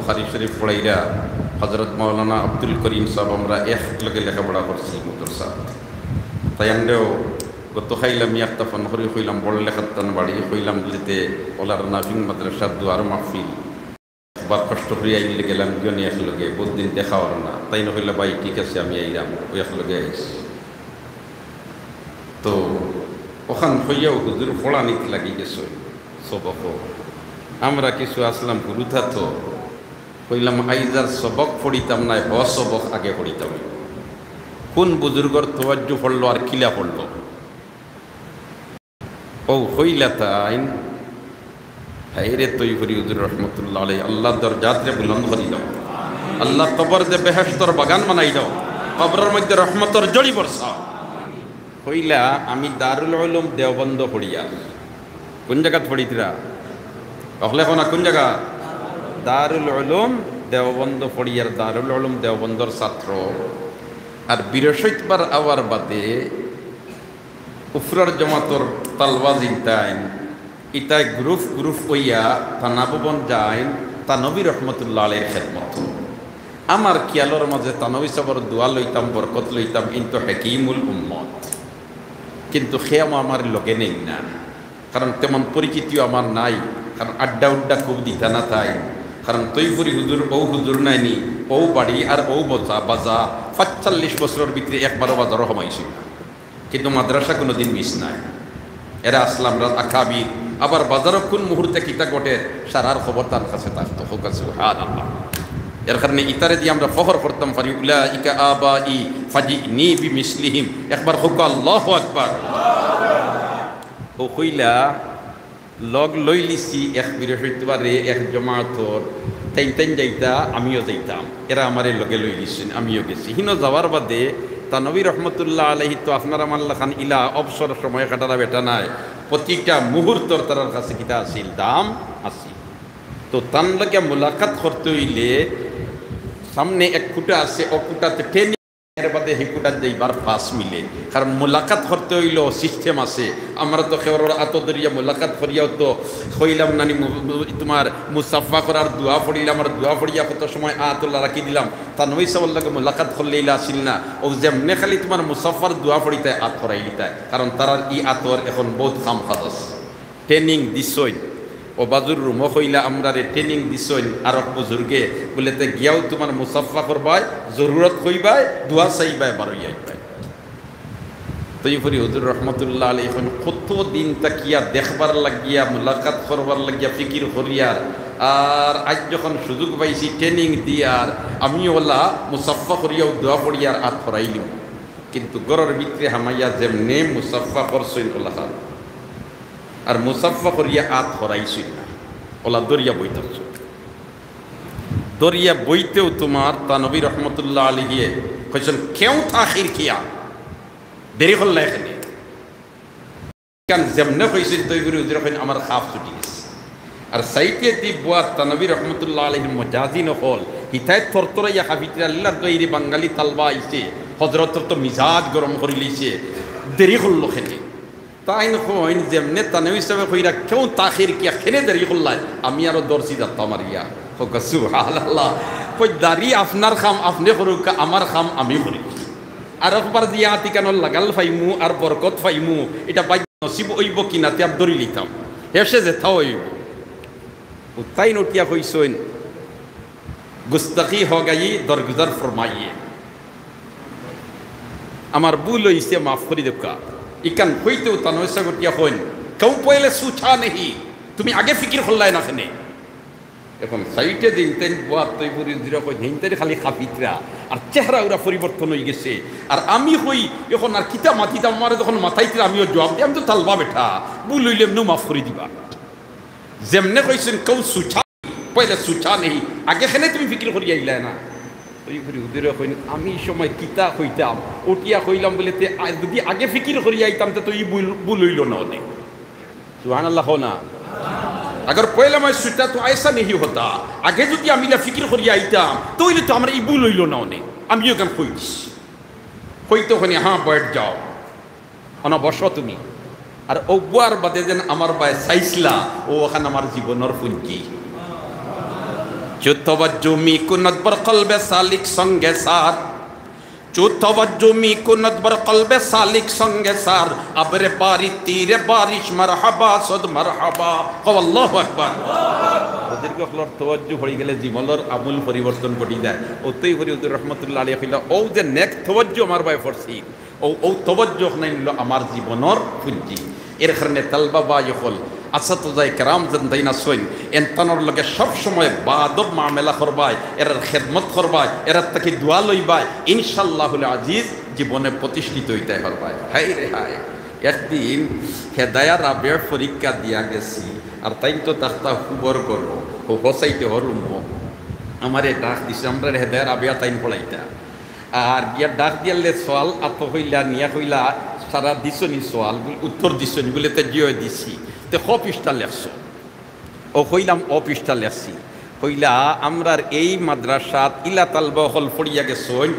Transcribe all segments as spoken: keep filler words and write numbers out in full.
বুখারী শরীফ পড়াইরা হযরত মাওলানা আব্দুল করিম সাহেব, আমরা একলগে লেখাপড়া করছি মাদ্রাসাত। তাইন আমরারে গতকাইল আমি একটা ফোন করি কইলাম, বড় লেখার তান বাড়ি, কইলাম, বুলে তে অলার নাফিং মাদ্রাসার দোয়ার মাহফিল। একবার কষ্ট করি আইলে গেলাম, গিয়া নি একলগে, বহুত দিন দেখা অর না। তাইন কইলা, ভাই, ঠিক আছে, আমি আইলাম, অউ একলগে আইছি। তো অখান কইয়াউ হুজুর পড়ানিত লাগি গেছইন সবক। আমরা কিছু আছলাম হুরুতা তো, কইলাম, আইজ আর সবক পড়িতাম নায়, হ সবক আগে পড়িতাম। কুন বুজুর্গর তওয়াজ্জু পড়লো আর কিলা পড়লো? অউ কইলা তাইন, হায়রে তৈফুরি হুজুর রহমতুল্লাহ আলাইহি, আল্লাহ দরজাতরে বুলন্দ করি দেও, আল্লাহ কবররে বেহেশতর বাগান বানাই দেও, কবরর মধ্যে রহমতর জড়ি বরসাও। কইলা, আমি দারুল উলুম দেওবন্দ পড়িয়ার। কুন জাগাত পড়িতরা? অকলে কও না, কুন জাগা? দারুল উলুম দেওবন্দ পড়িয়ার, দারুল উলুম দেওবন্দর ছাত্র। আর বৃহস্পতিবার আওয়ার বাদে উপরর জমাতর তালবা যেইন তাইন, ইতায় group group অইয়া থানা ভবন যাইন, থানভী রহমতুল্লাহ আলাইহির খেদমত। আমার খিয়ালর মাঝে থানভী সাবর দোয়া লইতাম, বরকত লইতাম, ইন তো হাকিমুল উম্মত। কিন্তু হে আমার লগে নেইন না, কারণ তেমন পরিচিতিও আমার নাই, কারণ আড্ডা উড্ডা খুব দিতা না তাইন। কারণ তৈফুরি হুজুর, অউ হুজুর নায়নি, অউ বাড়ি আর অউ বজা-, বাজার, পাঁচচল্লিশ বছরর ভিতরে একবারও বাজারো হামাইছি না। কিন্তু মাদ্রাসা কুনুদিন miss নাই। এরা আছলা আমরার আকাবির, আবার বাজারো কুন মুহূর্তে কিতা ঘটের, সারার খবর তান কাছে থাকতো। কউক্কা সুবহানাল্লাহ। এর কারণে ইতারে দিয়া আমরা ফখর করতাম পারি, উলাইকা আবাই ফাজিনি বিমিসলিহিম। একবার কউক্কা আল্লাহু আকবার। অউ কইলা, লগ লইলিছি এক বৃহস্পতিবারে এক জমাতর, তাইন তাইন যাইতা, আমিও যাইতাম। এরা আমারে লগে লইলিছইন, আমিও গেছি। হিনো যাওয়ার বাদে থানভী রহমতুল্লাহ আলাইহি তো আপনার আমার লাখান ইলা অবসর সময় কাটারা বেটা নায়, প্রতিটা মুহূর্তর তারার কাছে কিতা আছিল, দাম আছিল। তো তান লগে মুলাকাত করতে অইলে সামনে এক খুঁটা আছে, অউ খুঁটাতে ঠেনি এর বাদে হি খুঁটাত যাইবার pass মিলে। কারণ মুলাকাত করতে অইলেও system আছে। আমরা তো কেউরর আতো ধরিয়া মুলাকাত করিয়াও তো কইলাম নানি, মু-, মু-, তুমার মুসাফা করার দোয়া পড়িলাম, আর দোয়া পড়িয়া কত সময় আত অলা রাখি দিলাম। থানভী সাবর লগে মুলাকাত করলে ইলা আছিল না। অউ যেমনে খালি তুমার মুসাফার দোয়া পড়িতায়, আত হরাইলিতায়। কারণ তারার ই আতর এখন বহুত কাম কাজ আছে। Training দিছইন। অউ বাজুর রুমো কইলা, আমরারে training দিছইন আরক বুজুর্গে, বুলে, তে গিয়াও তুমার মুসাফা করবায়, জরুরত কইবায়, দোয়া চাইবায়, বারইয়া আইবায়। তৈফুরি হুজুর রহমতুল্লাহ আলাইহি কইন, কত দিন থাকিয়া দেখবার লাগিয়া, মুলাকাত করবার লাগিয়া ফিকির করিয়ার, আর আইজ যখন সুযোগ পাইছি training দিয়ার, আমি অলা মুসাফা করিয়াও দোয়া পড়িয়ার আত হরাইলিমু। কিন্তু ঘরর ভিতরে হামাইয়া যেমনে মুসাফা করছইন অলাখান, আর মুসাফা করিয়া আত হরাইছইন না, অলা ধরিয়া বই থাকছইন। ধরিয়া বইতেউ তুমার থানভী রহমতুল্লাহ আলাইহিয়ে কইছইন, "কিয়ুঁ তাখির কিয়া? দেরি করলায় কেনে?" ইখান যেমনে কইছইন, তৈফুরি হুজুরে কইন, "আমার খাপ ছুটি গেছে।" আর সাইডেদি বওয়া থানভী রহমতুল্লাহ আলাইহির মজাজিন অকল, হিতায় থরথরাইয়া কাঁপিতরা, আল্লার তৈরি বাঙালি তালবা আইছে, হজরতর তো মিজাজ গরম করিলিছে, দেরি করলো কেনে? তাইন কইন, যেমনে থানভী সাবে কইরা, "কিয়ুঁ তাখির কিয়া, কেনে দেরি করলায়?" আমি আরো ধরছি ধাক্কা মারিয়া। কউক্কা সুবহানাল্লাহ। কই, "দাড়ি আপনার কাম আপনে করউক্কা, আমার কাম আমি করি।" আরকবার দিয়া আত ইখানর লাগাল পাইমু আর বরকত পাইমু, ইটা ভাগ্য নসিব অইবো কিনা তে আর ধরিলিতাম। হেষে যেতা অইবো। অউ তাইন উঠিয়া কইছইন, "গুস্তাখি হো গয়ি, দরগুজর ফরমাইয়ে। আমার ভুল অইছে, মাফ করি দেউক্কা।" ইখান কইতেউ থানভী সাব উঠিয়া কইন, "কিয়ুঁ পহলে সোচা নেহি, তুমি আগে ফিকির করলায় না কেনে?" এখন সাইডেদি যেইন তাইন বওয়া তৈফুরি হুজুরে কইন, হেইন তাইন খালি কাঁপিতরা, আর চেহারা উরা পরিবর্তন অইগেছে। আর আমি কই, এখন আর কিতা মাতিতাম, আমারে যখন মাতাইতরা আমিও জুয়াব দেই, আমি তো তালবা বেটা, ভুল অইলে এমনেউ মাফ করি দিবা। যেমনে কইছইন, "কিয়ুঁ সোচা, পহলে সোচা নেহি", আগে কেনে তুমি ফিকির করিয়া আইলায় না? তৈফুরি হুজুরে কইন, "আমি ই সময় কিতা কইতাম, উঠিয়া কইলাম বুলে, তে আ-, যুদি আগে ফিকির করিয়া আইতাম, তে তো ই ভুল, ভুল অইলো না অনে।" সুবহানাল্লাহ কও না। "আগর পহলে মে সোচা তো আয়সা নেহি হোতা, আগে যুদি আমি ইলা ফিকির করিয়া আইতাম, তে অইলে তো আমার ই ভুল অইলো না অনে। আমিও ইখান কই দিছি।" কইতেউ কইন, "হ্যাঁ, বইঠ যাও, অনো বসো তুমি।" আর অউ বওয়ার বাদে যেন আমার বায় চাইছলা, অউ অখান আমার জীবনর পুঞ্জি। چو توجہ می‌کند بر قلب سالک سنگ سار، چو توجہ می‌کند بر قلب سالک سنگ سار، ابر باری تیر بارش مرحبا صد مرحبا۔ কও আল্লাহু আকবার। বুজুর্গ অকলর তওয়াজ্জু পড়ি গেলে জীবনর আমূল পরিবর্তন ঘটি যায়। অতএব হুজুর রহমতুল্লাহ আলাইহি কইলা, "ও যে নেক তওয়াজ্জু আমার বায় পড়ছি, ও, ও তওয়াজ্জু অখান অইলো আমার জীবনর পুঞ্জি।" এর কারণে তালবা ভাই অকল, আসাতিজায়ে কেরাম যেন তাইন আছইন, এন তানর লগে সব সময় বাআদব মামেলা করবায়, এরার খেদমত করবায়, এরার থাকি দোয়া লইবায়, ইনশাআল্লাহুল আজিজ জীবনে প্রতিষ্ঠিত অইতায় পারবায়। হায় রে হায়, একদিন হেদায়া রাবেয়া পরীক্ষা দিয়া গেছি, আর তাইন তো থাকতা হুবর করো, ও হসাইতে হরুম। আমারে ডাক দিছে, আমরারে হেদায়া রাবেয়া তাইন পড়াইতা। আর গিয়া ডাক দিয়ালে সওয়াল আতো কইলা, নিয়া কইলা, "সারা দিছনি সওয়াল, উত্তর দিছনি?" বুলে, "তে জি অয় দিছি।" "তে ক পৃষ্ঠা লেখছো?" ও কইলাম, "অ পৃষ্ঠা লেখছি।" কইলা, "আমরার এই মাদ্রাসাত ইলা তালবা অকল পড়িয়া গেছইন,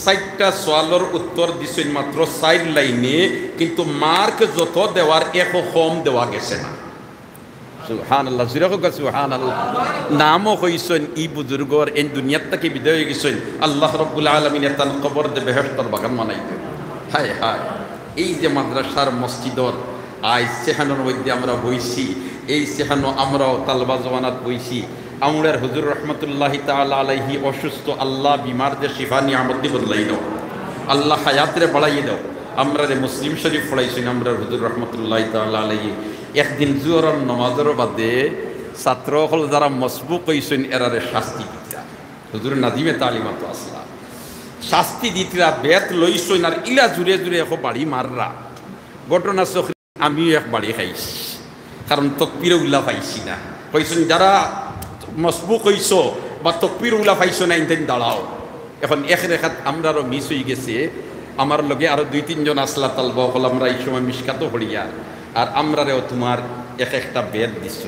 চাইরটা সওয়ালর উত্তর দিছইন মাত্র চাইর লাইনে, কিন্তু মার্ক যত দেওয়ার একও কম দেওয়া গেছে না।" সুবহানাল্লাহ, জুরে কউক্কা সুবহানাল্লাহ। নামও কইছইন ই বুজুর্গর, এইন দুনিয়ার থাকি বিদায় অই গেছইন। আল্লাহ রাব্বুল আলামিনে তান কবররে বেহেশতর বাগান বানাই দেউক। হায় হায়, এই যে মাদ্রাসার মসজিদর আইজ সেখানর মধ্যে আমরা বইছি, এই সেখানো আমরাও তালবা জমানাত বইছি। আমরার হুজুর রহমতুল্লাহি তাআলা আলাইহি অসুস্থ, আল্লাহ বিমাররে শিফা নিয়ামত দি বদলাই দেও, আল্লাহ হায়াতরে বাড়াই দেও। আমরারে মুসলিম শরীফ পড়াইছইন আমরার হুজুর রহমতুল্লাহি তাআলা আলাইহি। একদিন জোহরর নমাজর বাদে ছাত্র অকল যারা মসবুক অইছইন, এরারে শাস্তি দিতরা। হুজুর নাজিমে তালিমাতো আছলা। শাস্তি দিতরা, বেত লইছইন আর ইলা জুরে জুরে একো বাড়ি মাররা। ঘটনা চক্রে আমিও এক বাড়ি খাইছি, কারণ তকবির উলা পাইছি না। কইছইন, "যারা মসবুক অইছো বা তকবির উলা পাইছো না, ইনতাইন দাঁড়াও।" এখন এক রেখাত আমরারও মিস অই গেছে। আমার লগে আরো দুই তিনজন আছলা তালবা অকল, আমরা ই সময় মিশকাতো পড়িয়ার, আর আমরারেও তুমার এক একটা বেত দিছো।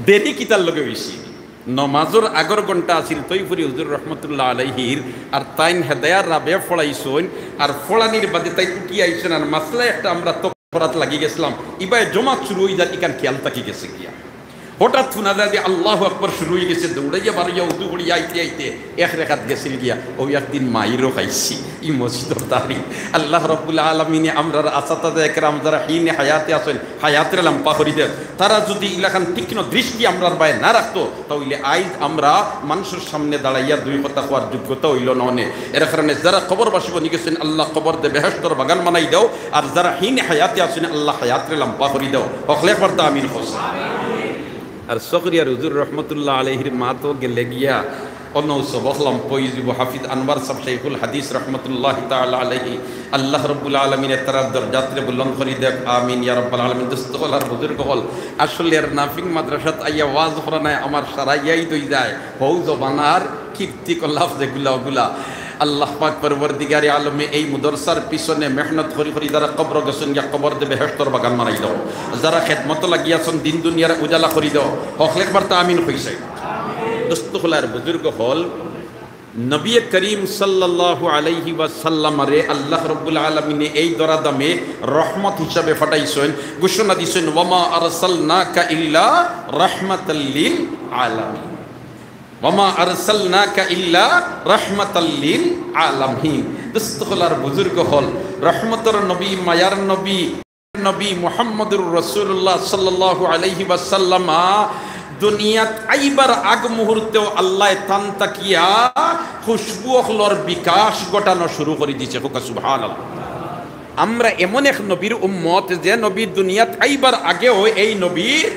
দেরি কিতার লগে অইছে? নমাজর আগর ঘন্টা আছিল তৈফুরি হুজুর রহমতুল্লাহ আলাইহির, আর তাইন হেদায়া রাবেয়া পড়াইছইন, আর পড়ানির বাদে তাইন উঠি আইছইন, আর মাসলা একটা আমরা তো করাত লাগি গেছলাম, ইবায় জমাত শুরু অই যার, ইখান খেয়াল থাকি গেছে গিয়া। হঠাৎ হুনা যায় যে আল্লাহু আকবার শুরু অই গেছে, দৌড়াইয়া বারইয়া উজু করিয়া আইতে আইতে এক রেখাত গেছিল গিয়া। অউ একদিন মাইরও খাইছি ই মসজিদর দাড়ি। আল্লাহ রাব্বুল আলামিনে আমরার আসাতাজা একরাম যারা হিনে হায়াতে আছইন, হায়াতরে লাম্বা করি দেউক। তারা যুদি ইলাখান তীক্ষ্ণ দৃষ্টি আমরার বায় না রাখতো, তাইলে আইজ আমরা মানষর সামনে দাঁড়াইয়া দুই কথা কওয়ার যোগ্যতা অইলো না অনে। এর কারণে যারা কবরবাসী বনি গেছইন, আল্লাহ কবররে বেহেশতর বাগান বানাই দেও, আর যারা হিনে হায়াতে আছইন, আল্লাহ হায়াতরে লাম্বা করি দেও। হকলে একবার তো আমিন কও। আর চকরিয়ার হুজুর রহমতুল্লাহ আলাইহির মা তো গেলে গিয়া, অনো সবক লাম্বা অই যিবো, হাফিজ আনোয়ার সাব শাইখুল হাদিস রহমতুল্লাহি তাআলা আলাইহি। আল্লাহ রাব্বুল আলামিনে তারার দরজাতরে বুলন্দ করি দেউক, আমিন ইয়া রাব্বাল আলামিন। দোস্ত অকল আর বুজুর্গ অকল, আসলে এর নাফিং মাদ্রাসাত আইয়া ওয়াজ করা নায়, আমার সারা ইয়াদ অই যায় হউ জমানার কীর্তিকলাপ যেগুলা অগুলা। আল্লাহ পাক পরওয়ারদিগারে আলমে এই মাদ্রাসার পিছনে মেহনত করি করি যারা কবরো গেছইন গিয়া, কবররে বেহেশতর বাগান বানাই দেও। যারা খেদমতো লাগিয়া আছইন, দিন দুনিয়ার উজালা করি দেও। হকলে একবার তো আমিন কইছে। দোস্ত অকল আর বুজুর্গ অকল, নবী করিম সাল্লাল্লাহু আলাইহি ওয়াসাল্লামরে আল্লাহ রাব্বুল আলামিনে এই ধরাধামে রহমত হিসাবে পাঠাইছইন, ঘোষণা দিছইন, "ওয়ামা আরসালনাকা ইল্লা রাহমাতাল লিল আলামিন।" "ওয়ামা আরসালনাকা ইল্লা রাহমাতাল লিল আলামিন।" দোস্ত অকল আর বুজুর্গ অকল, রহমতর নবী, মায়ার নবী, নবী মুহাম্মদুর রাসূলুল্লাহ সাল্লাল্লাহু আলাইহি ওয়াসাল্লাম দুনিয়াত আইবার আগ মুহূর্তেও আল্লায় তান থাকিয়া খুশবু অকলর বিকাশ ঘটানো শুরু করি দিছে। কউক্কা সুবহানাল্লাহ। আমরা এমন এক নবীর উম্মত, যে নবী দুনিয়াত আইবার আগেও এই নবীর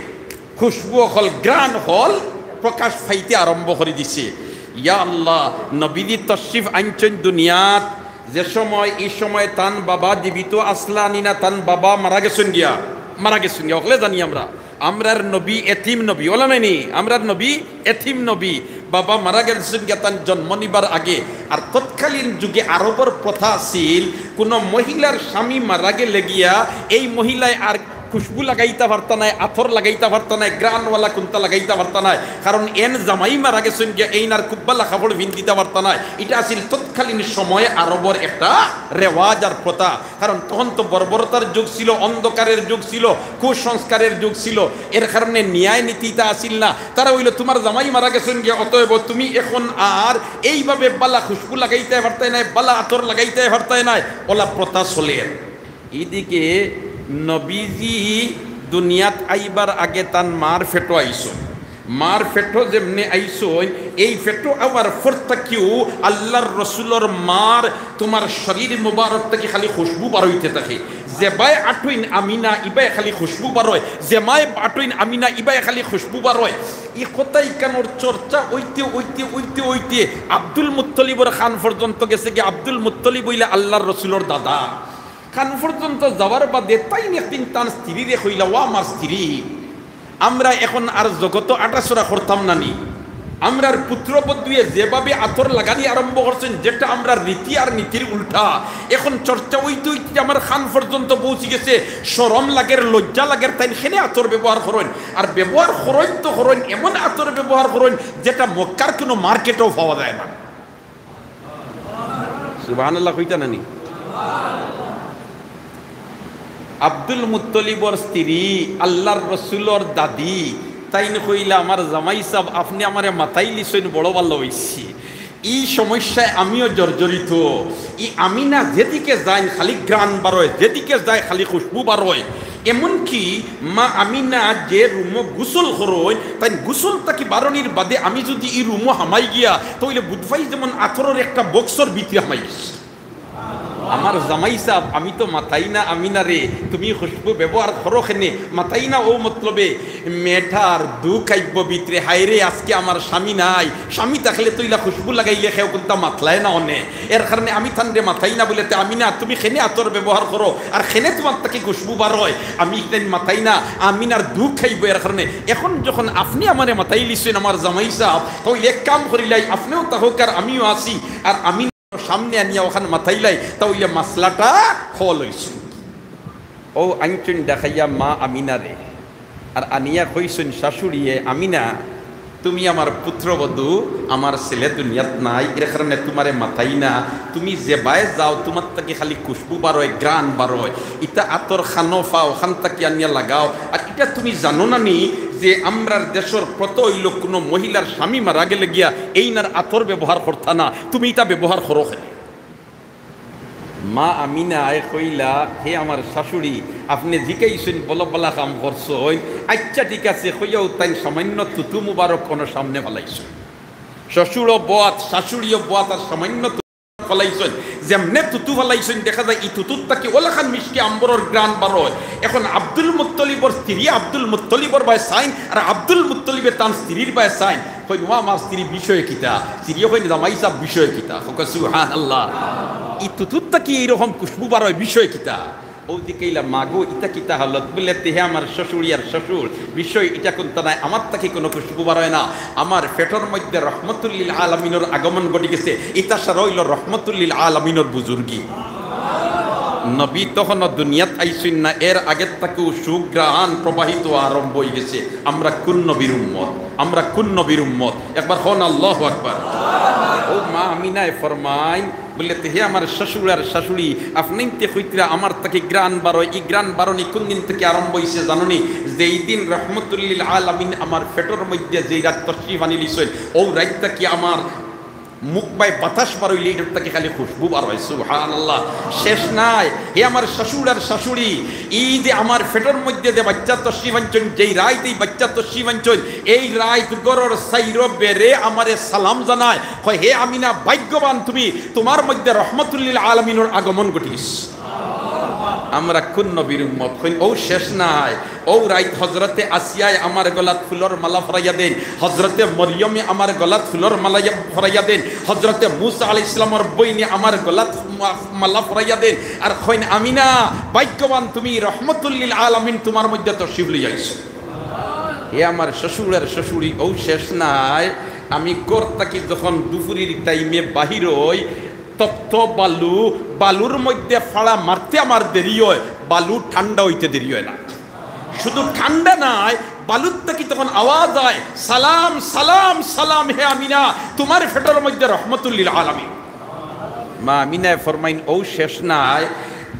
খুশবু অকল, ঘ্রাণ অকল প্রকাশ পাইতে আরম্ভ করি দিছে। ইয়া আল্লাহ, নবীজি তশরিফ আনছইন দুনিয়াত, যে সময়, ই সময় তান বাবা জীবিত আছলা নি না, তান বাবা মারা গেছইন গিয়া, মারা গেছইন গিয়া, হকলে জানি আমরা। আমরার নবী এতিম নবী, অলা নায়নি? আমরার নবী এতিম নবী, বাবা মারা গেছইন গিয়া তান জন্ম নিবার আগে। আর তৎকালীন যুগে আরবর প্রথা আছিল, কুনু মহিলার স্বামী মারা গেলে গিয়া এই মহিলায় আর খুশবু লাগাইতা পারতা নায়, আতর লাগাইতা পারতা নায়, ঘ্রাণওয়ালা কুন্তা লাগাইতা পারতা নায়। কারণ এন জামাই মারা গেছইন গিয়া, এইন আর খুব বালা কাপড় পিন্দিতা পারতা নায়। ইটা আছিল তৎকালীন সময়ে আরবর একটা রেওয়াজ আর প্রথা। কারণ তখন তো বর্বরতার যুগ ছিল, অন্ধকারের যুগ ছিল, কুসংস্কারের যুগ ছিল। এর কারণে ন্যায় নীতি ইতা আছিল না। তারা অইলো, তুমার জামাই মারা গেছইন গিয়া, অতএব তুমি এখন আর এইভাবে বালা খুশবু লাগাইতায় পারতায় নায়, বালা আতর লাগাইতায় পারতায় নায়। অলা প্রথা চলের। ইদিকে নবীজি দুনিয়াত আইবার আগে তান মার পেটো আইছইন। মার পেটো যেমনে আইছইন, এই পেটো আওয়ার পর থাকিউ আল্লার রসুলর মার তুমার শরীর মুবারক থাকি খালি খুশবু বারইতে থাকে। যেবায় আটইন আমিনা, ইবায় খালি খুশবু বারয়, যেবায় আটইন আমিনা, ইবায় খালি খুশবু বারয়। ই কথা ইখানর চর্চা অইতে অইতে অইতে অইতে আব্দুল মুত্তলিবর কান পর্যন্ত গেছে গি। আব্দুল মুত্তলিব অইলা আল্লার রসুলর দাদা। কান পর্যন্ত যাওয়ার বাদে তাইন একদিন তান স্ত্রীরে কইলা, "ও আমার স্ত্রী, আমরা এখন আর জগতো আটাচড়া করতাম না নি। আমরার পুত্রবধূয়ে যেভাবে আতর লাগানি আরম্ভ করছইন, যেটা আমরার রীতি আর নীতির উল্টা, এখন চর্চা অইতে অইতে আমার কান পর্যন্ত পৌঁছি গেছে, শরম লাগের, লজ্জা লাগের, তাইন কেনে আতর ব্যবহার করইন। আর ব্যবহার করইন তো করইন, এমন আতর ব্যবহার করইন যেটা মক্কার কুনু মার্কেটেও পাওয়া যায় না।" সুবহানাল্লাহ কইতা না নি? আব্দুল মুত্তলিবর স্ত্রী, আল্লার রসুলর দাদি, তাইন কইলা, "আমার জামাই সাব, আপনে আমারে মাতাইলিছইন, বড় ভালা অইছে। ই সমস্যায় আমিও জর্জরিত।" ই আমিনা যেদিকে যাইন খালি ঘ্রাণ বারয়, যেদিকে যায় খালি খুশবু বারয়। এমনকি মা আমিনা যে রুমো গোসল করইন, তাইন গোসল থাকি বারনির বাদে আমি যুদি ই রুমো হামাই গিয়া, তা অইলে বুধবাই যেমন আতরর একটা বক্সর ভিতরে হামাই গেছি। আমার জামাই সাব, আমি তো মাতাই না আমিনারে, তুমি খুশবু ব্যবহার করো কেনে? মাতাই না অউ মতলবে মেয়েটার দুখ আইব ভিতরে, হায়রে, আজকে আমার স্বামী নাই, স্বামী থাকলে তো ইলা খুশবু লাগাইলে কেউ কুন্তা মাতলায় না অনে। এর কারণে আমি তানরে মাতাই না বলে, "তে আমিনা, তুমি কেনে আতর ব্যবহার করো, আর কেনে তুমার থাকি খুশবু বারয়?" আমি ইখান মাতাই না, আমিনার দুখ আইব। এর কারণে এখন যখন আপনে আমারে মাতাইলিছইন, আমার জামাই সাব, তা অইলে এক কাম করিলাই, আপনেও থাকউক আর আমিও আছি, আর আমি সামনে আনিয়া অখান মাতাইলাই, তা অইলে মাসলাটা হল অইছে। অউ আনছইন ডাকাইয়া মা আমিনারে, আর আনিয়া কইছইন, "শাশুড়িয়ে, আমিনা, তুমি আমার পুত্রবধূ, আমার ছেলে দুনিয়াত নাই, এর কারণে তুমারে মাতাই না। তুমি যেবায় যাও, তুমার থাকি খালি খুশবু বারয়, ঘ্রাণ বারয়। ইতা আতর খানো পাও, অখান থাকি আনিয়া লাগাও। আর ইটা তুমি জানো না নি যে আমরার দেশর প্রথা অইলো কুনু মহিলার স্বামী মারা গেলে গিয়া এইনার আতর ব্যবহার করতা না, তুমি ইতা ব্যবহার করো কেনে?" মা আমিনায় কইলা, "হে আমার শাশুড়ি, আপনে জিকাইছইন, বলা বলা কাম করছইন। আইচ্ছা, ঠিক আছে," কইয়াউ তাইন সামান্য থুথু মুবারক কুনু সামনে ফালাইছইন। শ্বশুরও বওয়াত, শাশুড়িও বওয়াত, আর সামান্য থুথু ফালাইছইন। যেমনে থুথু ফালাইছইন, দেখা যায় ই থুথুর থাকি অলাখান মিশকে আম্বরর ঘ্রাণ বারয়। এখন আব্দুল মুত্তলিবর স্ত্রী আব্দুল মুত্তলিবর বায় চাইন, আর আব্দুল মুত্তলিবে তান স্ত্রীর বায় চাইন। কইন, "ও আমার স্ত্রী, বিষয় কিতা?" স্ত্রীয়ে কইন, "জামাই সাব, বিষয় কিতা?" কউক্কা সুবহানাল্লাহ। ই থুথুর থাকি এইরকম খুশবু বারয়, বিষয় কিতা? অউ জিকাইলা, "মাগো, ইতা কিতা হালত?" বলে, "তে হে আমার শ্বশুরি আর শ্বশুর, বিষয় ইটা কুন্তা নায়, আমার থাকি কুনু খুশবু বারয় না। আমার পেটর মধ্যে রহমতুল্লিল আলামিনর আগমন ঘটি গেছে, ইতা সারা অইলো রহমতুল্লিল আলামিনর বুজুর্গি।" নবী তখনও দুনিয়াত আইছইন না, এর আগের থাকিউ সুঘ্রাণ প্রবাহিত আরম্ভ অই গেছে। আমরা কুন নবীর উম্মত? আমরা কুন নবীর উম্মত? একবার কউন আল্লাহু আকবার। অউ মা আমিনায় ফরমাইন, বলে, "তে হে আমার শ্বশুর আর শাশুড়ি, আপনেইন্তে কইতরা আমার থাকি ঘ্রাণ বারয়, ই ঘ্রাণ বারনি কুন দিন থাকি আরম্ভ অইছে জানো নি? যেই দিন রহমতুল্লিল আলামিন আমার পেটর মধ্যে যেই রাইত তশরিফ আনিলিছইন, অউ রাইত থাকি আমার মুখ বায় বাতাস বারইলে ইটার থাকি খালি খুশবু বারয়।" সুবহানাল্লাহ, শেষ নাই। হে আমার শ্বশুর আর শাশুড়ি, ই যে আমার পেটর মধ্যে যে বাইচ্চা তশরিফ আনছইন, যেই রাইত ই বাইচ্চা তশরিফ আনছইন, এই রাইত ঘরর চাইরো বেড়ে আমারে সালাম জানায়, কয়, "হে আমিনা, ভাগ্যবান তুমি, তুমার মধ্যে রহমতুল্লিল আলামিনর আগমন ঘটি গেছে।" আমরা কুন নবীর উম্মত? কইন, অউ শেষ নাই। অউ রাইত হজরতে আসিয়ায় আমার গলাত ফুলর মালা পরাইয়া দেইন, হজরতে মরিয়মে আমার গলাত ফুলর মালা পরাইয়া দেইন, হজরতে মুসা আলাইহিস সালামর বইনে আমার গলাত মা-, মালা পরাইয়া দেইন, আর কইন, "আমিনা, ভাগ্যবান তুমি, রহমতুল্লিল আলামিন তুমার মধ্যে তশরিফ লইয়া আইছইন।" হে আমার শ্বশুর আর শাশুড়ি, অউ শেষ নাই। আমি ঘর থাকি যখন দুপুরির টাইমে বাহির অই, তপ্ত বালু, বালুর মধ্যে ফাড়া মারতে আমার দেরি অয়, বালু ঠান্ডা অইতে দেরি অয় না। শুধু ঠান্ডা নায়, বালুর থাকি তখন আওয়াজ আয়, "সালাম, সালাম, সালাম, হে আমিনা, তুমার পেটর মধ্যে রহমতুল্লিল আলামিন।" মা আমিনায় ফরমাইন, "অউ শেষ নায়,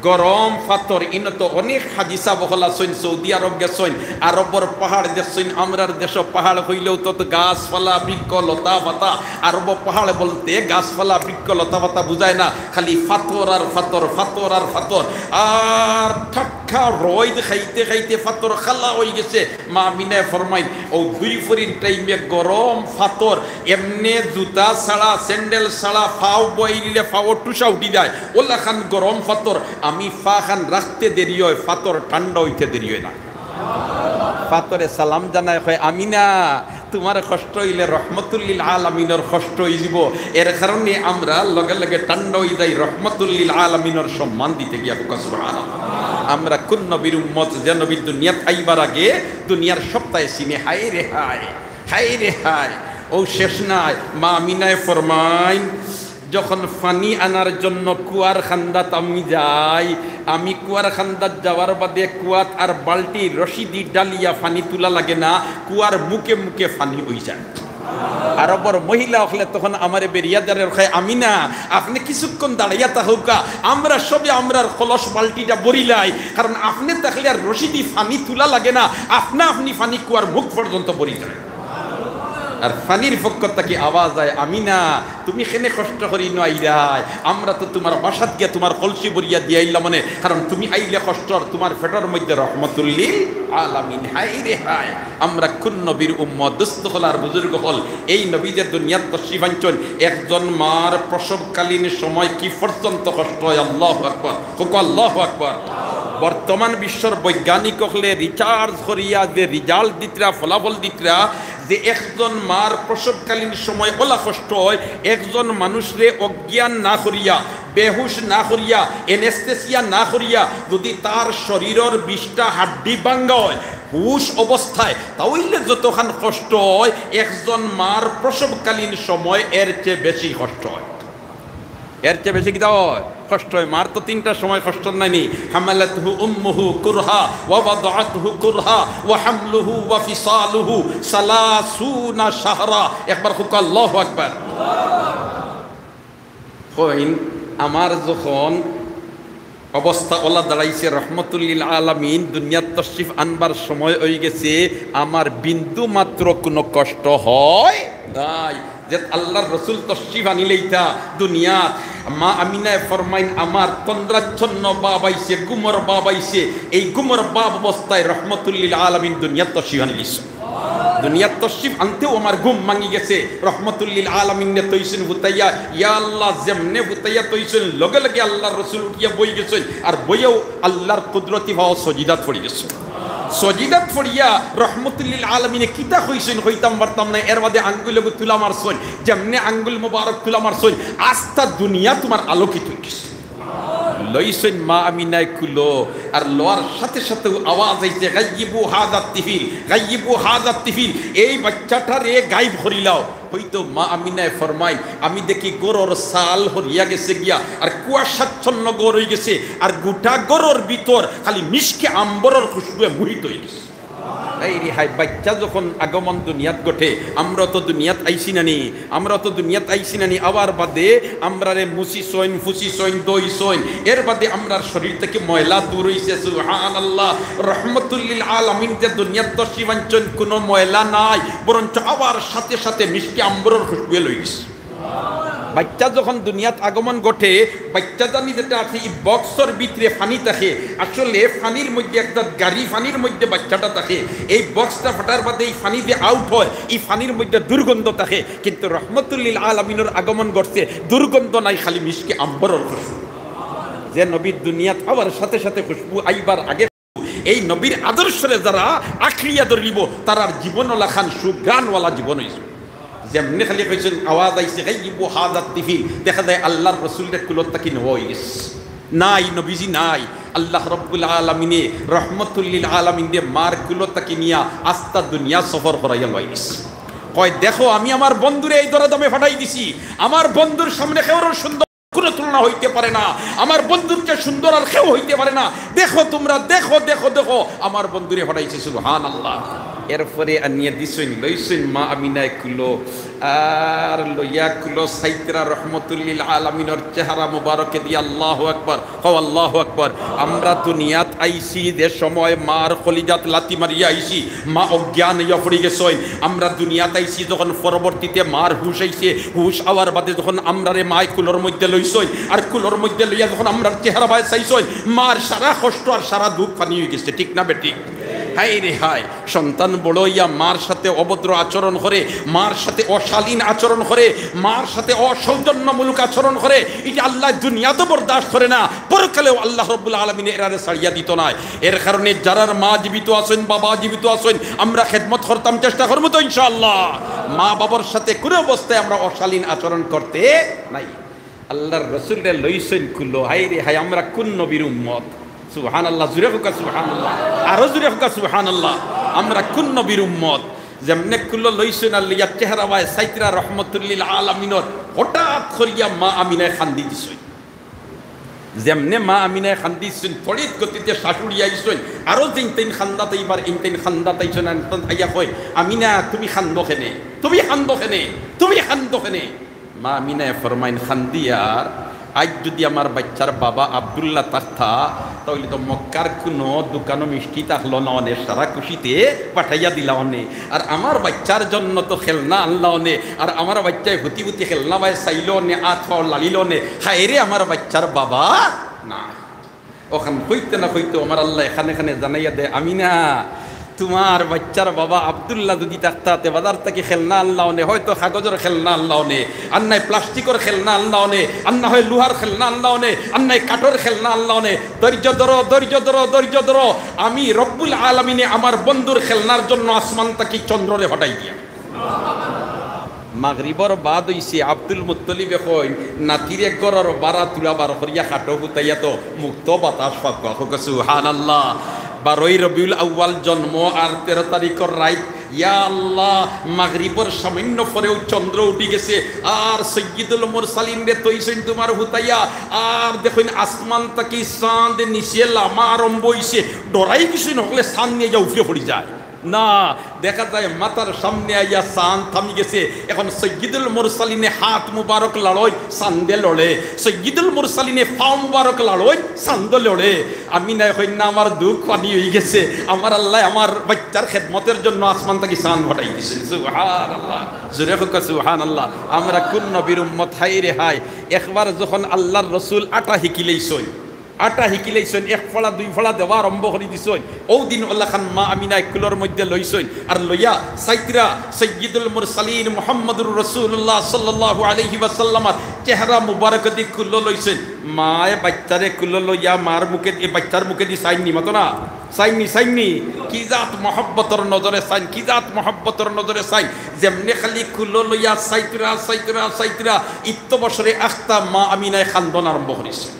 গরম ফাতর।" ইনো তো অনেক হাজি সাব অকল আছইন, সৌদি আরব গেছইন, আরবর পাহাড় দেখছইন, আমরার দেশো পাহাড় অইলেও তো, তো গাছপালা, বৃক্ষ, লতা, পাতা। আরবো পাহাড় বলতে গাছপালা, বৃক্ষ, লতা, পাতা বুঝায় না, খালি ফাতর আর ফাতর, ফাতর আর ফাতর। আর ঠাট্টা রইদ খাইতে খাইতে ফাতর কালা অইগেছে। মা আমিনায় ফরমাইন, অউ দুইফরিন টাইমে গরম ফাতর, এমনে জুতা ছাড়া, স্যান্ডেল ছাড়া পাও বওয়াইলে পাও টুসা উঠি যায়, অলাখান গরম ফাতর। আমি পাখান রাখতে দেরি অয়, ফাতর ঠান্ডা অইতে দেরি অয় না। ফাতরে সালাম জানায়, কয়, "আমিনা, তুমার কষ্ট অইলে রহমতুল্লিল আলামিনর কষ্ট অইযিবো।" এর কারণে আমরা লগে লগে ঠান্ডা অইযাই, রহমতুল্লিল আলামিনর সম্মান দিতে গিয়া। কউক্কা সুবহানাল্লাহ। আমরা কুন নবীর উম্মত, যে নবী দুনিয়াত আইবার আগে দুনিয়ার সবতায় চিনে? হায় রে হায়, হায় রে হায়। অউ শেষ নায়, মা আমিনায় ফরমাইন, যখন পানি আনার জন্য কুয়ার কান্দাত আমি যাই, আমি কুয়ার কান্দাত যাওয়ার বাদে কুয়াত আর বালতি রশিদি ডালিয়া পানি তুলা লাগে না, কুয়ার মুখে মুখে পানি অইযায়। আরবর মহিলা অকলে তখন আমারে বেড়িয়া ধরে, কয়, "আমিনা, আপনে কিছুক্ষণ দাঁড়াইয়া থাকউক্কা, আমরা সবে আমরার কলস বালতিটা ভরিলাই, কারণ আপনে থাকলে আর রশিদি পানি তুলা লাগে না, আপনা আপনি পানি কুয়ার মুখ পর্যন্ত ভরি যায়।" আর পানির পক্ষ থাকি আওয়াজ আয়, "আমিনা, তুমি কেনে কষ্ট করি ইনো আইরায়? আমরা তো তুমার বাসাত গিয়া তুমার কলসি ভরিয়া দিয়া আইলাম অনে, কারণ তুমি আইলে কষ্ট অর, তুমার পেটর মধ্যে রহমতুল্লিল আলামিন।" হায় রে হায়, আমরা কুন নবীর উম্মত? দোস্ত অকল আর বুজুর্গ অকল, এই নবী যে দুনিয়াত তশরিফ আনছইন, একজন মার প্রসবকালীন সময় কি পর্যন্ত কষ্ট অয়? আল্লাহু আকবার, কউক্কা আল্লাহু আকবার। বর্তমান বিশ্বর বৈজ্ঞানিক অকলে research করিয়া যে result দিতরা, ফলাফল দিতরা, যে একজন মার প্রসবকালীন সময় অলা কষ্ট অয়, একজন মানুষরে অজ্ঞান না করিয়া, বেহুশ না করিয়া, anesthesia না করিয়া, যদি তার শরীরর বিশটা হাড্ডি ভাঙ্গা অয় হুশ অবস্থায়, তা অইলে যতখান কষ্ট অয়, একজন মার প্রসবকালীন সময় এর চেয়ে বেশি কষ্ট অয়। এর চেয়ে বেশি কিতা অয়? কষ্ট অয়। মার তো তিনটা সময় কষ্ট নায়নি, হামালাতহু উম্মুহু কুরহা, ওয়া ওয়াদাআতহু কুরহা, ওয়া হামলুহু ওয়া ফিসালুহু সালাসুনা শাহরা। একবার কউক্কা আল্লাহু আকবার। কইন, আমার যখন অবস্থা অলা দাঁড়াইছে, রহমতুল্লিল আলামিন দুনিয়াত তশরিফ আনবার সময় অইগেছে, আমার বিন্দু মাত্র কুনু কষ্ট হয় নাই। যে আল্লাহর রসুল তশরিফ আনিলাইতা দুনিয়াত, মা আমিনায় ফরমাইন, আমার তন্দ্রাচ্ছন্ন ভাব আইছে, ঘুমর ভাব আইছে, এই ঘুমর ভাব অবস্থায় রহমতুল্লিল আলামিন দুনিয়াত তশরিফ আনিলিছইন। দুনিয়াত তশরিফ আনতেউ আমার ঘুম ভাঙ্গি গেছে। রহমতুল্লিল আলামিনরে থইছইন হুতাইয়া, ইয়া আল্লাহ, যেমনে হুতাইয়া থইছইন, লগে লগে আল্লাহর রসুল উঠিয়া বই গেছইন, আর বইয়াউ আল্লাহর কুদরতি পাও সজিদাত পড়ি গেছইন। সজিদাত পড়িয়া রহমতুল্লিল আলামিনে কিতা কইছইন কইতাম পারতাম না, এর বাদে আঙ্গুল এগু তুলা মারছইন, যেমনে আঙ্গুল মোবারক তুলা মারছইন, আস্তা দুনিয়া তুমার আলোকিত অইগেছে। লইছইন মা আমিনায় কুলো, আর লওয়ার সাথে সাথেউ আওয়াজ আইছে, "গাইয়িবু হাযাত তিফিল, গাইয়িবু হাযাত তিফিল, এই বাইচ্চাটারে গাইব করিলাও।" হয়তো মা আমিনায় ফরমাইন, আমি দেখি ঘরর ছাল হরিয়া গেছে গিয়া, আর কুয়াশাচ্ছন্ন ঘর অইগেছে, আর গুটা ঘরর ভিতর খালি মিশকে আম্বরর খুশবুয়ে মোহিত অইগেছে। এই রে হায়, বাইচ্চা যখন আগমন দুনিয়াত ঘটে, আমরা তো দুনিয়াত আইছি না নি, আমরা তো দুনিয়াত আইছি না নি, আওয়ার বাদে আমরারে মুছিছইন, ফুছিছইন, ধইছইন, এর বাদে আমরার শরীর থাকি ময়লা দূর অইছে। সুবহানাল্লাহ। রহমতুল্লিল আলামিন যে দুনিয়াত তশরিফ আনছইন, কুনু ময়লা নাই, বরঞ্চ আওয়ার সাথে সাথে মিশকে আম্বরর খুশবুয়ে লই গেছে। বাইচ্চা যখন দুনিয়াত আগমন ঘটে, বাইচ্চা জানি যেটা আছে, ই বক্সর ভিতরে পানি থাকে। আসলে পানির মধ্যে একটা গাড়ি, পানির মধ্যে বাইচ্চাটা থাকে। এই বক্সটা ফাটার বাদে ই পানি যে আউট হয়, ই পানির মধ্যে দুর্গন্ধ থাকে, কিন্তু রহমতুল্লিল আলামিনর আগমন ঘটছে, দুর্গন্ধ নাই, খালি মিশকে আম্বরর খুশবু। যে নবীর দুনিয়াত আওয়ার সাথে সাথে খুশবু আইবার আগে, এই নবীর আদর্শরে যারা আঁকড়িয়া ধরিব, তারার জীবন অলাখান সুঘ্রাণওয়ালা জীবন অইছে। যেমনে খালি কইছইন, আওয়াজ আইছে, "গাইয়িবু হাযাত তিফিল", দেখা যায় আল্লাহর রসুলরে কুলত থাকি নেওয়া অইগেছে। নাই, নবীজি নাই। আল্লাহ রব্বুল আলামিনে রহমতুল্লিল আলামিনরে মার কুলত থাকি নিয়া আস্তা দুনিয়া সফর করাইয়া লই গেছে। কয়, "দেখো, আমি আমার বন্ধুরে এই দরদামে ফাটাই দিছি, আমার বন্ধুর সামনে কেউরর সুন্দর কোনো তুলনা হইতে পারে না। আমার বন্ধুর চেয়ে সুন্দর আর কেউ হইতে পারে না। দেখো তোমরা, দেখো, দেখো, দেখো, আমার বন্ধুরে পাঠাইছি, সুবহানাল্লাহ। এরপরে আনিয়া দিছইন, লইছইন মা আমিনায় কুলো, আর লইয়া কুলো সাইতরা রহমতুল্লিল আলামিনর চেহারা মুবারকে দিয়া, আল্লাহু আকবার, কও আল্লাহু আকবার। আমরা দুনিয়াত আইছি যে সময় মার কলিজাত লাথি মারিয়া আইছি, মা অজ্ঞান হইয়া পড়ি গেছইন। আমরা দুনিয়াত আইছি যখন পরবর্তীতে মার হুশ আইছে, হুশ আওয়ার বাদে যখন আমরারে মায় কুলোর মধ্যে লইছইন, আর কুলোর মধ্যে লইয়া যখন আমরার চেহারা বায় চাইছইন, মার সারা কষ্ট আর সারা দুঃখ পানি হয়ে গেছে, ঠিক না বেঠিক? হায় রে হায়, সন্তান বড় হইয়া মার সাথে অভদ্র আচরণ করে, মার সাথে অশালীন আচরণ করে, মার সাথে অসৌজন্যমূলক আচরণ করে, এটা আল্লাহ দুনিয়াতে বরদাস্ত করে না, পরকালেও আল্লাহ রব্বুল আলামিনে এরারে ছাড়িয়া দিত নায়। এর কারণে যারার মা জীবিত আছইন, বাবা জীবিত আছইন, আমরা খেদমত করতাম, চেষ্টা করবো তো ইনশাআল্লাহ। মা বাবার সাথে কোনো অবস্থায় আমরা অশালীন আচরণ করতে নাই। আল্লাহর রসুলরে লইছইন কুলো, হায় রে হায়, আমরা কোন নবীর উম্মত? সুবহানাল্লাহ, জুরে কউক্কা সুবহানাল্লাহ, আরো জুরে কউক্কা সুবহানাল্লাহ। আমরা কোন নবীর উম্মত? যেমনে কুলো লইছইন আর লইয়া চেহারা বায় সাইতরা রহমতুল্লিল আলামিনর, হঠাৎ করিয়া মা আমিনায় কান্দি দিছইন। যেমনে মা আমিনায় কান্দি দিছইন, তড়িৎ গতিতে শাশুড়ি আইছইন, আরো যেইন তেইন কান্দাত আইবার, এইন তেইন কান্দাত আইছইন, আর আইয়া কয়, "আমিনা, তুমি কান্দো কেনে? তুমি কান্দো কেনে? তুমি কান্দো কেনে?" মা আমিনায় ফরমাইন, "কান্দিয়ার, আইজ যদি আমার বাইচ্চার বাবা আব্দুল্লাহ থাকতা, তাইলে তো মক্কার কুনো দোকানো মিষ্টি থাকলো না অনে, সারা খুশিতে পাঠাইয়া দিলা অনে। আর আমার বাইচ্চার জন্য তো খেলনা আনলা অনে, আর আমার বাইচ্চায় হুতি হুতি খেলনা বায় চাইলো অনে, আত পাও লাড়িলো অনে, হায় রে আমার বাইচ্চার বাবা না।" অখান কইতে না কইতে আমার আল্লায় কানে কানে জানাইয়া দেয়, "আমিনা, তুমার বাইচ্চার বাবা আব্দুল্লাহ যদি থাকতা, তে বাজার থাকি খেলনা আনলা অনে, হয়তো কাগজর খেলনা আনলা অনে, আর নায় প্লাস্টিকর খেলনা আনলা অনে, আর না হয় লোহার খেলনা আনলা অনে, আর নায় কাঠর খেলনা আনলা অনে। ধৈর্য ধরো, ধৈর্য ধরো, ধৈর্য ধরো। আমি রব্বুল আলামিনে আমার বন্ধুর খেলনার জন্য আসমান থাকি চন্দ্ররে পাঠাই দিয়া।" মাগরিবর বাদ অইছে, আব্দুল মুত্তলিবে কইন, "নাতিরে ঘরর বারা তুরা বার করিয়া খাটো হুতাইয়া তো মুক্ত বাতাস পাউক্কা।" কউক্কা সুবহানাল্লাহ। বারোই রবিউল আউয়াল জন্ম আর তেরো তারিখর রাইত, ইয়া আল্লাহ, মাগরিবর সামান্য পরেউ চন্দ্র উঠি গেছে, আর সৈয়দুল মুরসালিনরে থইছইন তুমার হুতাইয়া, আর দেখইন আসমান থাকি চাঁদ নিচে লামা আরম্ভ অইছে, ডরাই গেছইন হকলে চাঁদ নিয়া উপরে পড়ি যায়। না, দেখা যায় মাথার সামনে আইয়া চান থামি গেছে। এখন সৈয়দুল মুরসালিনে হাত মুবারক লাড়ইন, চান্দে লড়ে। সৈয়দুল মুরসালিনে পাও মুবারক লাড়ইন, চান্দ লড়ে। আমিনায় কইন না, আমার দুঃখ পানি অই গেছে, আমার আল্লায় আমার বাইচ্চার খেদমতর জন্য আসমান থাকি চান পাঠাই দিছইন। সুবহানাল্লাহ, জুরে কউক্কা সুবহানাল্লাহ। আমরা কুন নবীর উম্মত, হায় রে হায়। একবার যখন আল্লাহর রসুল আটা হিকিলাইছইন, আটা হিকিলাইছইন, এক ফাড়া দুই ফাড়া দেওয়া আরম্ভ করি দিছইন। অউ দিন অলাখান মা আমিনায় কুলর মধ্যে লইছইন, আর লইয়া সাইতরা সৈয়দুল মুরসালিন মুহাম্মদুর রাসূলুল্লাহ সাল্লাল্লাহু আলাইহি ওয়াসাল্লামর চেহারা মুবারকদি কুলো লইছইন। মায়ে বাইচ্চারে কুলো লইয়া মার মুখে, এ বাইচ্চার মুখেদি চাইন নি, মাতো না, চাইন নি, চাইন নি। কি জাত মহব্বতর নজরে চাইন, কি জাত মহব্বতর নজরে চাইন। যেমনে খালি কুলো লইয়া সাইতরা, সাইতরা, সাইতরা, ইত্ত বছরে আখতা মা আমিনায় কান্দন আরম্ভ করিছইন।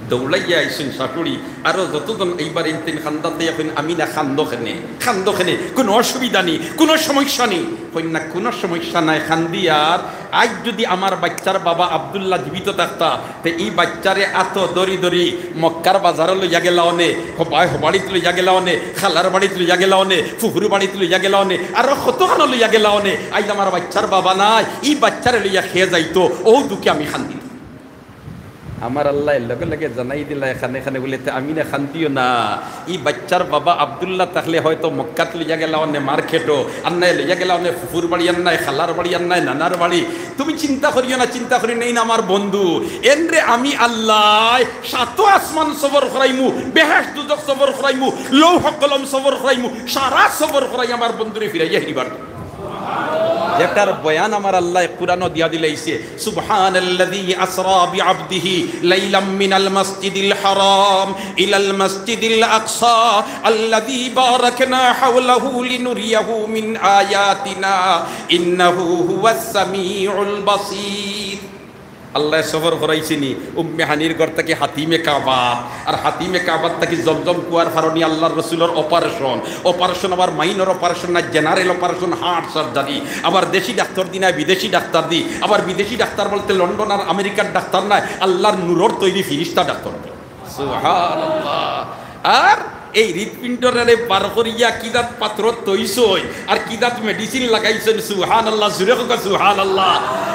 দৌড়াইয়া আইছইন শাশুড়ি, আরো যতজন এইবার ইনতিন কান্দাত আইয়া কইন, "আমিনা, কান্দো কেনে, কান্দো কেনে, কুনু অসুবিধা নি, কুনু সমস্যা নি।" কইন না, "কুনু সমস্যা নাই, কান্দিয়ার। আইজ যুদি আমার বাইচ্চার বাবা আব্দুল্লাহ জীবিত থাকতা, তে ই বাইচ্চারে আতো ধরি ধরি মক্কার বাজারো লইয়া গেলা অনে, হবায় হবাড়িত লইয়া গেলা অনে, খালার বাড়িত লইয়া গেলা অনে, ফুফুর বাড়িত লইয়া গেলা অনে, আরো কতখানো লইয়া গেলা অনে। আইজ আমার বাইচ্চার বাবা নাই, ই বাইচ্চারে লইয়া কে যাইতো, অউ দুখে আমি কান্দিতাম।" আমার আল্লায় লগে লগে জানাই দিলা, এখানে, এখানে বলে, "তে আমিনা, কান্দিও না, ই বাইচ্চার বাবা আব্দুল্লাহ থাকলে হয়তো মক্কাত লইয়া গেলা অনে মার্কেটো, আর নায় লইয়া গেলা অনে ফুফুর বাড়ি, আর নায় খালার বাড়ি, আর নায় নানার বাড়ি। তুমি চিন্তা করিও না, চিন্তা করিও না, এইন আমার বন্ধু। এনরে আমি আল্লায় সাতো আসমান সফর করাইমু, বেহেশত দুজখ সফর করাইমু, লৌহ কলম সফর করাইমু, সারা সফর করাই আমার বন্ধুরে ফিরাইয়া হিরিবার।" যেটার বয়ান আমার আল্লায় কুরআনো দিয়া দিলাইছে, "সুবহানাল্লাযী আসরা বিআবদিহি লাইলাম মিনাল মাসজিদিল হারাম ইলাল মাসজিদিল আকসা আল্লাযী বারাকনা হাওলাহু লিনুরিয়াহু মিন আয়াতিনা ইন্নাহু হুয়াস সামিউল বাসীর।" আল্লায় সফর করাইছে নি উম্মে হানির ঘর থাকি হাতিমে কাবাত, আর হাতিমে কাবাত থাকি জমজম কুয়ার ফারো নি আল্লার রসুলর অপারেশন। অপারেশন আবার মাইনর অপারেশন না, জেনারেল অপারেশন, হার্ট সার্জারি। আবার দেশি ডাক্তার দি নায়, বিদেশি ডাক্তার দি। আবার বিদেশি ডাক্তার বলতে লন্ডন আর আমেরিকার ডাক্তার নায়, আল্লার নূরর তৈরি ফিরিস্তা ডাক্তার দি। সুবহানাল্লাহ। আর এই হৃৎপিণ্ডরে বার করিয়া কি জাত পাথর থইছইন আর কি জাত মেডিসিন লাগাইছইন, সুবহানাল্লাহ, জুরে কউক্কা সুবহানাল্লাহ।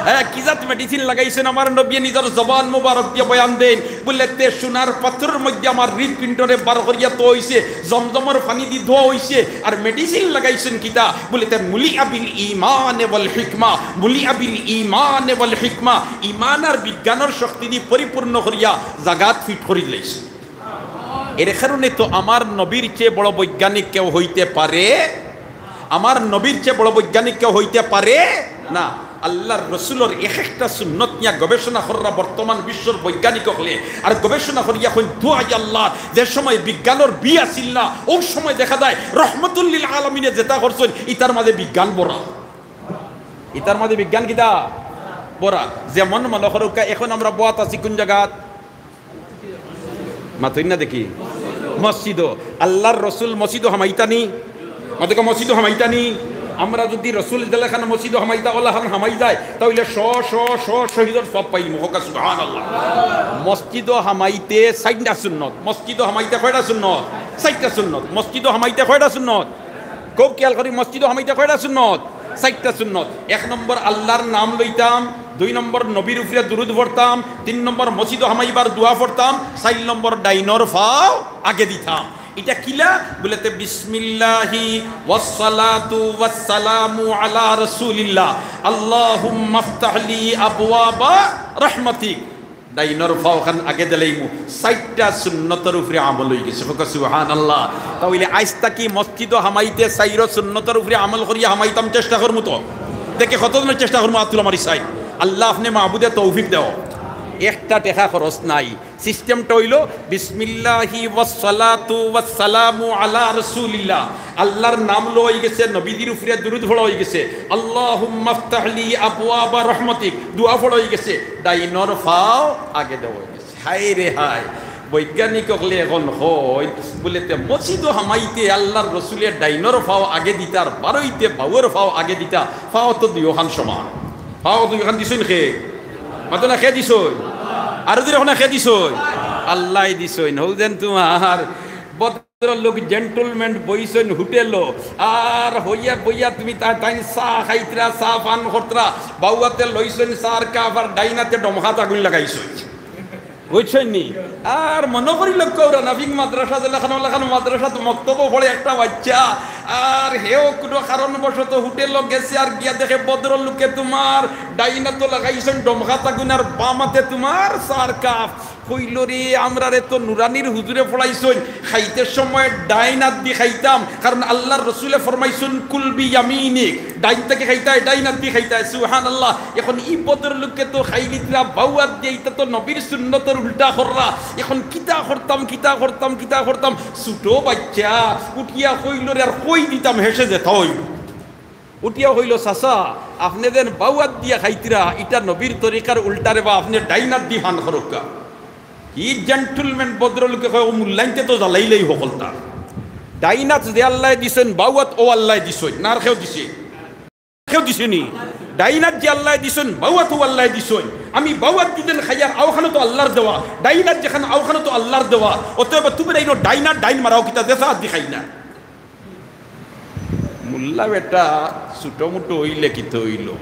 হ্যাঁ, কি জাত মেডিসিন লাগাইছইন, আমার নবী নিজর জবান মুবারক দিয়া বয়ান দেইন, বুলে, তে সোনার পাথরর মধ্যে আমার হৃৎপিণ্ডরে বার করিয়া থইছে, জমজমর পানি দি ধোয়া অইছে, আর মেডিসিন লাগাইছইন কিতা? বুলে, তে মুলিআ বিল ঈমান ওয়াল হিকমা, মুলিআ বিল ঈমান ওয়াল হিকমা, ঈমান আর বিজ্ঞানর শক্তি দি পরিপূর্ণ করিয়া জাগাত ফিট করি দিলাইছে। এর কারণে তো আমার নবীর চেয়ে বড় বৈজ্ঞানিক কেউ হইতে পারে? আমার নবীর চেয়ে বড় বৈজ্ঞানিক কেউ হইতে পারে না। আল্লার রসুলর এক একটা সুন্নত নিয়া গবেষণা কররা বর্তমান বিশ্বর বৈজ্ঞানিক অকলে। আর গবেষণা করিয়া কইন, দোহাই আল্লার, যে সময় বিজ্ঞানর বি আছিল না, অউ সময় দেখা যায় রহমতুল্লিল আলামিনে যেতা করছইন, ইতার মাঝে বিজ্ঞান ভরা। ইতার মাঝে বিজ্ঞান কিতা? ভরা। যেমন মনো করউক্কা, এখন আমরা বওয়াত আছি কুন জাগাত? মাতইন না দেখি। মসজিদো। আল্লার রসুল মসজিদো হামাইতা নি? মাতউক্কা, মসজিদো হামাইতা নি? আমরা যুদি রসুল যেলাখান মসজিদো হামাইতা, অলাখান হামাই যায়, তা অইলে শ শ শ শহীদর সওয়াব পাইমু। কউক্কা সুবহানাল্লাহ। মসজিদো হামাইতে চাইরটা সুন্নত। মসজিদো হামাইতে কয়টা সুন্নত? চাইরটা সুন্নত। মসজিদো হামাইতে কয়টা সুন্নত? খুব খেয়াল করি, মসজিদো হামাইতে কয়টা সুন্নত? চাইরটা সুন্নত। এক নম্বর আল্লার নাম লইতাম, দুই নম্বর নবীর উপরে দুরুদ পড়তাম, তিন নম্বর মসজিদো হামাইবার দোয়া পড়তাম, চাইর নম্বর ডাইনর ফাও আগে দিতাম। ইটা কিলা? বুলে, তে বিসমিল্লাহি ওয়াসসালাতু ওয়াসসালামু আলা রাসূলিল্লাহ, আল্লাহুম্মা ইফতাহ লি আবওয়াবা রাহমাতিক। ডাইনর ফাওখান আগে দিলাইমু, চাইরটা সুন্নতর উপরে আমল অইগেছে। কউক্কা সুবহানাল্লাহ। তা অইলে আইজ থাকি মসজিদো হামাইতে চাইরো সুন্নতর উপরে আমল করিয়া হামাইতাম, চেষ্টা করমু তো। দেখি কতজনে চেষ্টা করমু, আত তুলা মারি চাই। আল্লাহ আপনে মাবুদে তৌফিক দেও। একটা টেকা খরচ নাই। সিস্টেমটা অইলো, বিসমিল্লাহি ওয়াসসালাতু ওয়াসসালামু আলা রাসূলিল্লাহ। আল্লার নাম লওয়া অইগেছে, নবীজির উপরে দুরুদ পড়া অইগেছে, আল্লাহুম্মা ইফতাহ লি আবওয়াবা রাহমাতিক, দোয়া পড়া অইগেছে, ডাইনর ফাও আগে দেওয়া অইগেছে। হায় রে হায়, বৈজ্ঞানিক অকলে এখন কইন, বুলে, তে মসজিদো হামাইতে আল্লার রসুলে ডাইনর ফাও আগে দিতা, আর বারইতে বাউর ফাও আগে দিতা, ফাও তো দুইওখান সমান। ফাও দুইওখান দিছইন কে? মাতো না, কে দিছইন? আরো জুরে কউক্কা, কে দিছইন? আল্লায় দিছইন। হউ যেন তুমার ভদ্রলোক, জেন্টলম্যান বইছইন হোটেলো, আর হইয়া বইয়া তুমি তা-, তাইন চা খাইতরা, চা পান করতরা, বাউয়াতে লইছইন চার কাপ আর ডাইনাতে ডমকাত আগুন লাগাইছইন। বুঝছইন নি? আর মনো করি লক্ষ্য করা, নাফিক মাদ্রাসা যেলাখান, অলাখান মাদ্রাসাত মক্তবো পড়ে একটা বাইচ্চা, আর হেও কুনু কারণবশত হোটেলো গেছে, আর গিয়া দেখে ভদ্রলোকে তুমার ডাইনাতো লাগাইছইন ডমকাত আগুন আর বামাতে তুমার চার কাপ। কইলো, রে, আমরারে তো নুরানির হুজুরে পড়াইছইন, খাইতে সময় ডাইন আত দি খাইতাম, কারণ আল্লার রসুলে ফরমাইছইন, কুল বি ইয়ামিনিক, ডাইন থাকি খাইতায়, ডাইন আত দি খাইতায়। সুবহানাল্লাহ। এখন ই ভদ্রলোকে তো খাইলিতরা বাউ আত দিয়া, ইটা তো নবীর সুন্নতর উল্টা কররা। এখন কিতা করতাম, কিতা করতাম, কিতা করতাম? ছুটো বাইচ্চা উঠিয়া কইলো, রে, আর কই দিতাম, হেষে যেতা অইবো। উঠিয়া কইলো, চাচা, আপনে যেন বাউ আত দিয়া খাইতরা, ইটা নবীর তরিকার উল্টা রে বা, আপনে ডাইন আত দি পান করউক্কা। ই জেন্টলম্যান ভদ্রলোকে কয়, ও মুল্লাইন্তে তো জ্বালাইলাই হকলতা। ডাইন আত যে আল্লায় দিছইন, বাউ আত অউ আল্লায় দিছইন, না আর কেউ দিছে? কেউ দিছে নি? ডাইন আত যে আল্লায় দিছইন, বাউ আত অউ আল্লায় দিছইন। আমি বাউ আত দি যেন খাইয়ার, অউখানো তো আল্লার দেওয়া, ডাইন আত যেখান, অউখানো তো আল্লার দেওয়া। অতএব তুমি ডাইন, ডাইন আত ডাইন মারাও কিতা, যেতা আত দি খাই না। মুল্লা বেটা ছুটো-মুটো অইলে কিতা অইলো?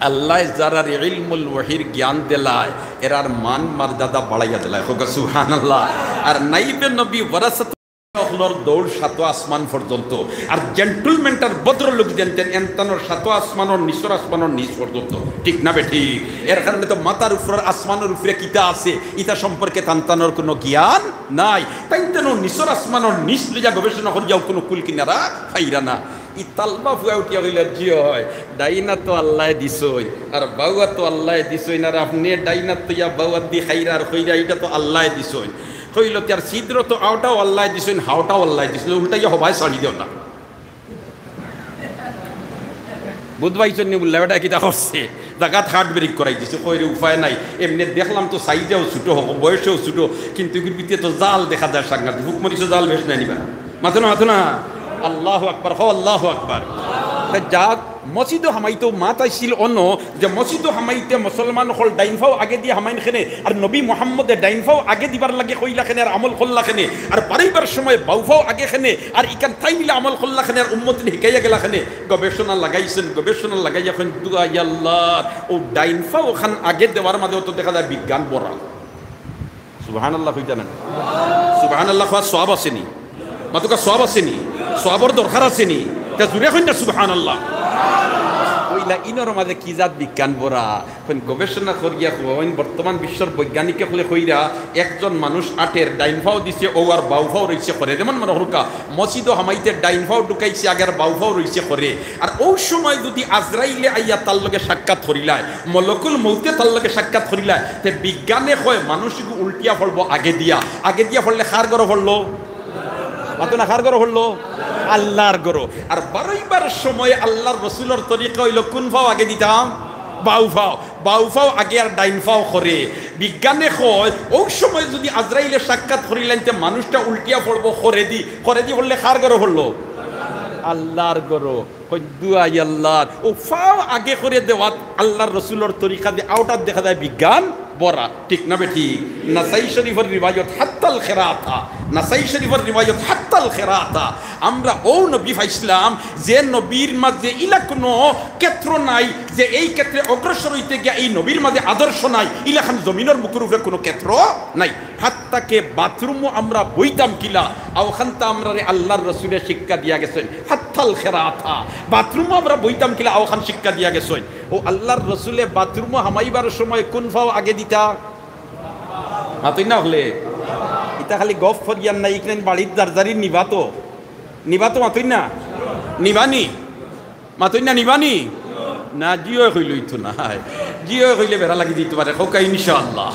আল্লায় যারারে ইলমুল ওহীর জ্ঞান দিলায়, এরার মান মর্যাদা বাড়াইয়া দিলায়। কউক্কা সুবহানাল্লাহ। আর নাইবে নবী ওয়ারাসাতুল আম্বিয়া অকলর দৌড় সাতো আসমান পর্যন্ত। আর জেন্টলম্যানটার ভদ্রলোক যেনতেন, এনতানর সাতো আসমানর নিচর আসমানর নিচ পর্যন্ত। ঠিক না বেঠিক? এর কারণে তো মাথার উপরর আসমানর উপরে কিতা আছে, ইতা সম্পর্কে তানতানর কুনু জ্ঞান নাই। তাইনতানও নিচর আসমানর নিচ লইয়া গবেষণা করিয়াও কুনু কুল কিনারা পাইরা না। ই তালবা ফুয়া উঠিয়া কইলা, জি অয়, ডাইন আত তো আল্লায় দিছইন, আর বাউ আত তো আল্লায় দিছইন, আর আপনে ডাইন আত থইয়া বাউ আত দি খাইরা আর কইরা, ইটা তো আল্লায় দিছইন। কইলো, তে আর ছিদ্র তো অউটাও আল্লায় দিছইন, অউটাও আল্লায় দিছইন, উল্টাইয়া হবায় ছাড়ি দেও না। বুঝ পাইছইন নি? বুল্লা বেটা কিতা করছে, জাগাত হার্ট ব্রেক করাই দিছে। কইরে উপায় নাই, এমনে দেখলাম তো সাইজেও ছোট, হক বয়সেও ছোট, কিন্তু এগুর ভিতরে তো জাল দেখা যায় সাংঘাতিক। ফুকমরিচও জাল বেশ নাই নিবা? মাতো না, মাতো না। আল্লাহু আকবার, কও আল্লাহু আকবার। তে যাক, মসজিদো হামাইতেও মাত আইছিল অনো, যে মসজিদো হামাইতে মুসলমান অকল ডাইন ফাও আগে দিয়া হামাইন কেনে, আর নবী মুহাম্মদে ডাইন ফাও আগে দিবার লাগি কইলা কেনে, আর আমল করলা কেনে, আর বারইবার সময় বাউ ফাও আগে কেনে, আর ইখান তাইন ইলা আমল করলা কেনে, আর উম্মতরে হিকাইয়া গেলা কেনে। গবেষণা লাগাইছইন, গবেষণা লাগাইয়া কইন, দুয়াই আল্লাহ, অউ ডাইন ফাও অখান আগে দেওয়ার মাঝে অত দেখা যায় বিজ্ঞান ভরা। সুবহানাল্লাহ কইতা না? সুবহানাল্লাহ কওয়ার সওয়াব আছে নি? মাতুক্কা, সওয়াব আছে নি? সওয়াবর দরকার আছে নি? তে জুরে কইন না সুবহানাল্লাহ। অইলা ইনর মাঝে কি জাত বিজ্ঞান ভরা। কইন গবেষণা করিয়া কইন, বর্তমান বিশ্বর বৈজ্ঞানিক অকলে কইরা, একজন মানুষ আটের, ডাইন ফাও দিছে অউ আর বাউ ফাও রইছে খরে। যেমন মনো করউক্কা, মসজিদো হামাইতে ডাইন ফাও ঢুকাইছে আগে আর বাউ ফাও রইছে খরে। আর অউ সময় যুদি আজরাইলে আইয়া তার লগে সাক্ষাৎ করিলায়, মলকুল মউতে তার লগে সাক্ষাৎ করিলায়, তে বিজ্ঞানে কয় মানুষ ইগু উল্টিয়া পড়বো আগে দিয়া। আগে দিয়া পড়লে কার ঘরো পড়লো? মাতো না, কার ঘরো পড়লো? আল্লার ঘরো। আর বারইবার সময় আল্লার রসুলর তরিকা অইলো কুন ফাও আগে দিতাম? বাউ ফাও। বাউ ফাও আগে আর ডাইন ফাও খরে। বিজ্ঞানে কয়, অউ সময় যুদি আজরাইলে সাক্ষাৎ করিলাইন, তে মানুষটা উল্টিয়া পড়বো খরেদি। খরেদি পড়লে কার ঘরো পড়লো? আল্লার ঘরো। কইন দুয়াই আল্লার। অউ ফাও আগে খরে দেওয়াত আল্লার রসুলর তরিকা দিয়া অউটাত দেখা যায় বিজ্ঞান ভরা। ঠিক না বেঠিক? নাসাই শরীফর রিওয়ায়ত হাত্তাল খেরাতা। নাসাই শরীফর রিওয়ায়ত হাত্তাল খেরাতা। আমরা অউ নবী পাইছলাম, যে নবীর মাঝে ইলা কুনু ক্ষেত্র নাই, যে এই ক্ষেত্রে অগ্রসর অইতে গিয়া এই নবীর মাঝে আদর্শ নাই, ইলাখান জমিনর মুখর উপরে কুনু ক্ষেত্র নাই। হাত্তা কে বাথরুমও আমরা বইতাম কিলা, অউখানতা আমরারে আল্লার রসুলে শিক্ষা দিয়া গেছইন। হাত্তাল খেরাতা, বাথরুমও আমরা বইতাম কিলা, অউখান শিক্ষা দিয়া গেছইন। অউ আল্লার রসুলে বাথরুমও হামাইবার সময় কুন ফাও আগে দিতা? মাতইন না অকলে। ইতা খালি গফ করিয়ার না, ইখান বাড়িত যার যারি নিবা তো। নিবা তো, মাতইন না? নিবা নি? মাতইন না, নিবা নি? না, জি অয় কইলে অইতো নায়। জি অয় কইলে বেড়া লাগি যাইতো পারে, কউক্কা ইনশাআল্লাহ।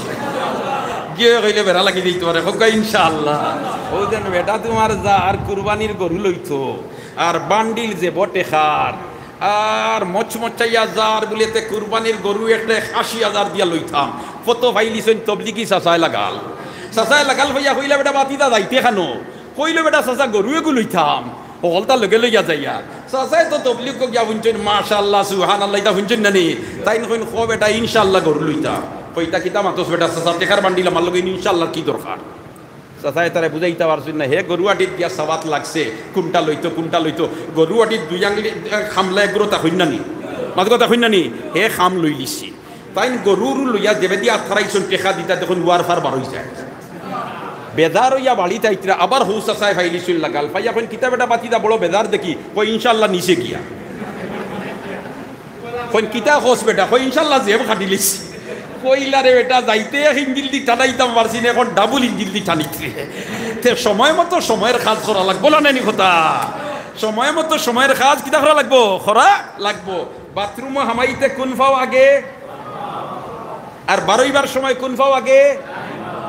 জি অয় কইলে বেড়া লাগি যাইতো পারে, কউক্কা ইনশাআল্লাহ। অউ যেন বেটা তুমার যার কুরবানির গরু লইতো, আর বান্ডিল জেবো টেকার, আর মচমচাইয়া যার বুলে তে কুরবানির গরু একটা আশি হাজার দিয়া লইতাম। ফটো ফাইলিছইন তবলিগি চাচায় লাগাল। চাচায় লাগাল পাইয়া কইলা, "বেটা বাতিজা যাইতে কানো?" কইলো, "বেটা চাচা গরু এগু লইতাম।" হকলতা লগে লইয়া যাইয়া। চাচায় তো তবলিগো গিয়া হুনছইন, "মাশাআল্লাহ, সুবহানাল্লাহ", ইতা হুনছইন না নি? তাইন কইন, "কও বেটা, ইনশাআল্লাহ গরু লইতাম।" কইতা কিতা মাতস বেটা চাচা, টেকার বান্ডিল আমার লগে, ইনশাআল্লাহর কি দরকার? চাচায় তারে বুঝাইতা পারছইন না, হে গরুয়াটিত গিয়া চাওয়াত লাগছে, কুনটা লইতো, কুনটা লইতো। গরুয়াটিত দুই আঙ্গুলি, এ, খামলা এগুরো তা কইন না নি? মাত কথা কইন না নি? হে খাম লইলিছে। তাইন গরুর লইয়া যেবেদি আত খাড়াইছইন, টেকা দিতা দেখইন ওয়ার ফার বার অইযায়। বেজার অইয়া বাড়িত আইতরা, আবার হউ চাচায় ফাইলিছইন লাগাল। ফাইয়া কইন, "কিতা বেটা বাতিজা বড় বেজার দেখি?" কয়, "ইনশাআল্লাহ নিছে গিয়া।" কইন, "কিতা কস বেটা?" কয়, "ইনশাআল্লাহ জেব কাটিলিছি।" কইলা রে বেটা, যাইতে এক ইঞ্জিল দি টানাইতাম পারছি না, এখন ডাবল ইঞ্জিল দি টানিত্রে। তে সময় মতো সময়ের কাজ করা লাগবো না নি কথা? সময় মতো সময়ের কাজ কিতা করা লাগবো? করা লাগবো। বাথরুমো হামাইতে কুন ফাও আগে? আর বারইবার সময় কুন ফাও আগে?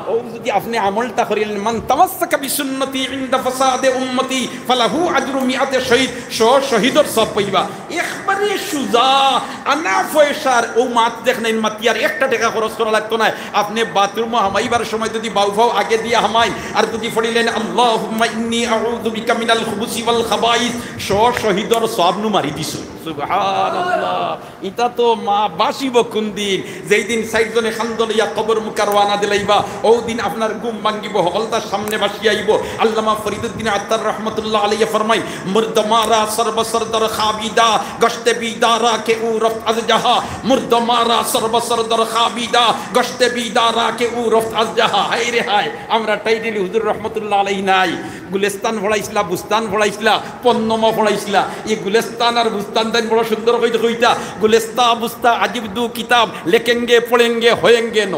অউ যুদি আপনে আমলটা করিলেন, "মান তামাসসাকা বিসুন্নতি ইনদা ফাসাদে উম্মতি ফালাহু আজরু মিআতে শহীদ", শ শহীদর সওয়াব পাইবা। একবারে সুজা, আনা পয়সার অউ মাত দেখইন, মাতিয়ার একটা টেকা খরচ করা লাগতো নায়। আপনে বাথরুমো হামাইবার সময় যুদি বাউ ফাও আগে দিয়া হামাইন, আর যুদি পড়িলেন, "আল্লাহুম্মা ইন্নী আউযু বিকা মিনাল খুবুসি ওয়াল খাবাইস", শ শহীদর সওয়াব নু মারি দিছইন। সুবহানাল্লাহ। ইতা তো মা বাঁচিবো কুনদিন? যেইদিন চাইরজনে কান্দো লইয়া কবর মুখা রওয়ানা দিলাইবা, অউ দিন আপনার ঘুম ভাঙ্গিবো, হকলতা সামনে বাঁচিয়া আইবো। আল্লামা ফরিদুদ্দিন আত্তার রহমতুল্লাহ আলাইহি ফরমাইন, "মুর্দমারা সর্ব সরদর খাবিদা, গশতে বিদারা কে উ রফত আজ জাহা।" মুর্দমারা সর্ব সরদর খাবিদা, গশতে বিদারা কে উ রফত আজ জাহা। হায় রে হায়, আমরা টাইটেলি হুজুর রহমতুল্লাহ আলাইহি নাই। গুলিস্তান পড়াইছলা, বুস্তান পড়াইছলা, পন্নমা পড়াইছলা। ই গুলিস্তান আর বুস্তান তাইন বড় সুন্দর কইতে কইতা, "গুলিস্তা বুস্তা আজিব দু কিতাব, লেখেঙ্গে, পড়েঙ্গে, হয়েঙ্গে ন।"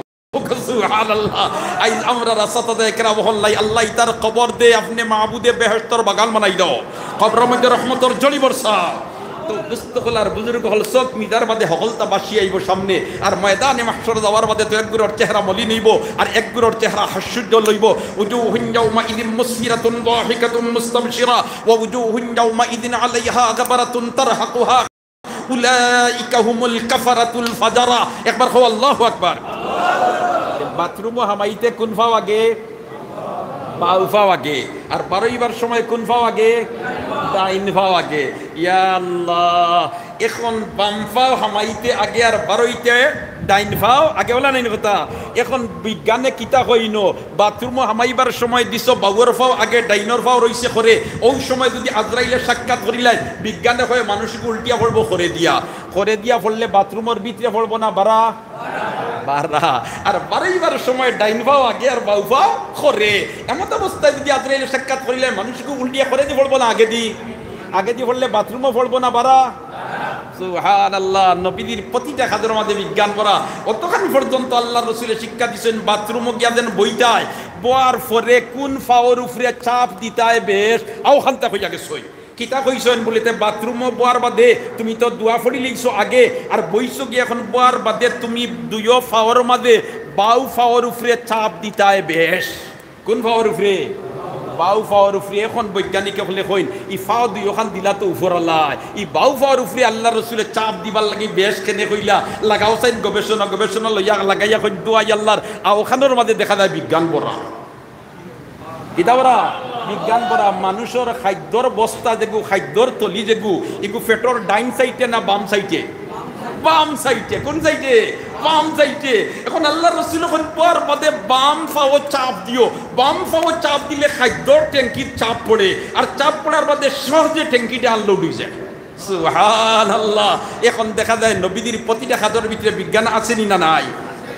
সুবহানাল্লাহ। আইজ আমরা রাস্তাত একরা বহল্লাই, আল্লাহ ইতার কবর দে, আপনে মাবুদে বেহেশতর বাগান বানাই দাও, কবরর মধ্যে রহমতর জড়ি বর্ষা। তো দোস্ত অকল আর বুজুর্গ অকল, চউখ মিজার বাদে হকলতা বাঁচি আইবো সামনে। আর ময়দানে মাহশর যাওয়ার বাদে তো একগুরর চেহারা মলিন অইবো, আর একগুরর চেহারা হাস্যোজ্জ্বল অইবো। উজুহুন ইয়াউমাইযিন মুসফিরাতুন যাহিকাতুন মুস্তাবশিরা, ওয়া উজুহুন ইয়াউমাইযিন আলাইহা গাবারাতুন তারহাকুহা উলাইকা হুমুল কাফারাতুল ফাজারা। একবার কও আল্লাহু আকবার। বাথরুমো হামাইতে কুন ফাও আগে? বাউ ফাও আগে। আর বারইবার সময় কুন ফাও আগে? ডাইন ফাও আগে। ইয়া আল্লাহ, এখন বাম ফাও হামাইতে আগে আর বারইতে ডাইন ফাও আগে, অলা নানি কথা? এখন বিজ্ঞানে কিতা কইন, বাথরুমো হামাইবার সময় দিছো বাউর ফাও আগে, ডাইনর ফাও রইছে খরে, অউ সময় যুদি আজরাইলে সাক্ষাৎ করিলায়, বিজ্ঞানে কয় মানুষগু উল্টিয়া পড়বো খরে দিয়া। খরে দিয়া পড়লে বাথরুমর ভিতরে পড়বো না বারা? বারা। আর বারইবার সময় ডাইন ফাও আগে আর বাউ ফাও খরে। এমত অবস্থায় যুদি আজরাইলে সাক্ষাৎ করিলায়, মানুষগু উল্টিয়া খরে দি পড়বো না আগেদি? আগেদি পড়লে বাথরুমো পড়বো না বারা? সুবহানাল্লাহ, নবীজির প্রতিটা কাজর মাঝে বিজ্ঞান ভরা। অতখান পর্যন্ত আল্লাহর রসুলে শিক্ষা দিছইন, বাথরুমো গিয়া যেন বইতায়, বওয়ার পরে কুন ফাওর উপরে চাপ দিতায় বেশ, অউ খানতা কইয়া গেছইন। কিতা কইছইন বুলিতে, বাথরুমো বওয়ার বাদে তুমি তো দোয়া পড়ি লইছো আগে, আর বইছো গিয়া এখন বওয়ার বাদে তুমি দুইও ফাওর মাঝে বাউ ফাওর উপরে চাপ দিতায় বেশ। কুন ফাওর উপরে? বাউ ফাওর উপরে। এখন বৈজ্ঞানিক অকলে কইন, ই ফাও দুইওখান দিলা তো উপরআলায়, ই বাউ ফাওর উপরে আল্লাহর রসুলে চাপ দিবার লাগি বেশ কেনে কইলা? লাগাও চাইন গবেষণা, গবেষণা লইয়া লাগাইয়া কইন, দুয়াই আল্লাহর, অউ খানর মাঝে দেখা যায় বিজ্ঞান ভরা। কিতা ভরা? বিজ্ঞান ভরা। মানুষর খাদ্যর বস্তা যেগু, খাদ্যর থলি যেগু, ইগু পেটর ডাইন সাইডে না বাম সাইডে? বাম সাইডে। কুন সাইডে? বাম সাইডে। এখন আল্লাহর রসুলে কইন, বওয়ার বাদে বাম ফাও চাপ দিও। বাম ফাও চাপ দিলে খাদ্যর ট্যাঙ্কিত চাপ পড়ে, আর চাপ পড়ার বাদে সহজে ট্যাঙ্কিটা আনলোড অইযায়। সুবহানাল্লাহ। এখন দেখা যায় নবীজির প্রতিটা কাজর ভিতরে বিজ্ঞান আছে নি না নাই?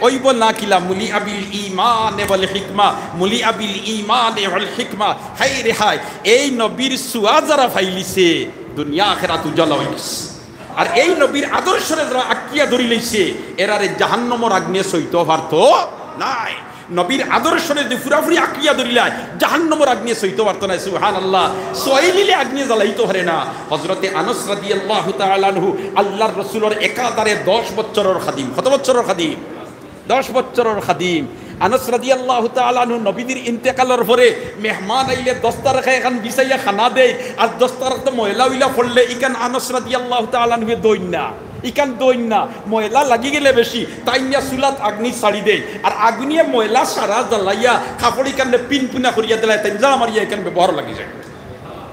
অইবো না কিলা? মুলিআ বিল ঈমানে ওয়াল হিকমা, মুলিআ বিল ঈমানে ওয়াল হিকমা। হায় রে হায়, এই নবীর ছোঁয়া যারা পাইলিছে, দুনিয়া আখেরাত উজালা অইগেছে। আর এই নবীর আদর্শরে যারা আঁকড়িয়া ধরিলাইছে, এরারে জাহান্নামর আগ্নে ছইতো পারতো নায়। নবীর আদর্শরে যুদি পুরাপুরি আঁকড়িয়া ধরিলায়, জাহান্নামর আগ্নে ছইতো পারতো নায়। সুবহানাল্লাহ। ছইলিলে আগ্নে জ্বালাইতো পারে না। হযরতে আনাস রাদিয়াল্লাহু তাআলা আনহু আল্লাহর রসুলর একাধারে দশ বছরর খাদিম। কত বছরর খাদিম? দশ বছরর খাদিম। আনাস রাদিয়াল্লাহু তাআলা আনহু নবীজির ইন্তেকালর পরে মেহমান আইলে দস্তারখান বিছাইয়া খানা দেইন, আর দস্তারখান ময়লা অইলা পড়লে ইখান আনাস রাদিয়াল্লাহু তাআলা আনহুয়ে ধইন না, ইখান ধইন না, ময়লা লাগি গেলে বেশি, তাইন নিয়া চুলাত আগ্নি ছাড়ি দেইন, আর আগুনিয়ে ময়লা সারা জ্বালাইয়া কাপড় ইখানরে পিনপুনা করিয়া দিলায়, তাইন ঝাড়া মারিয়া ইখান ব্যবহারো লাগি যায়।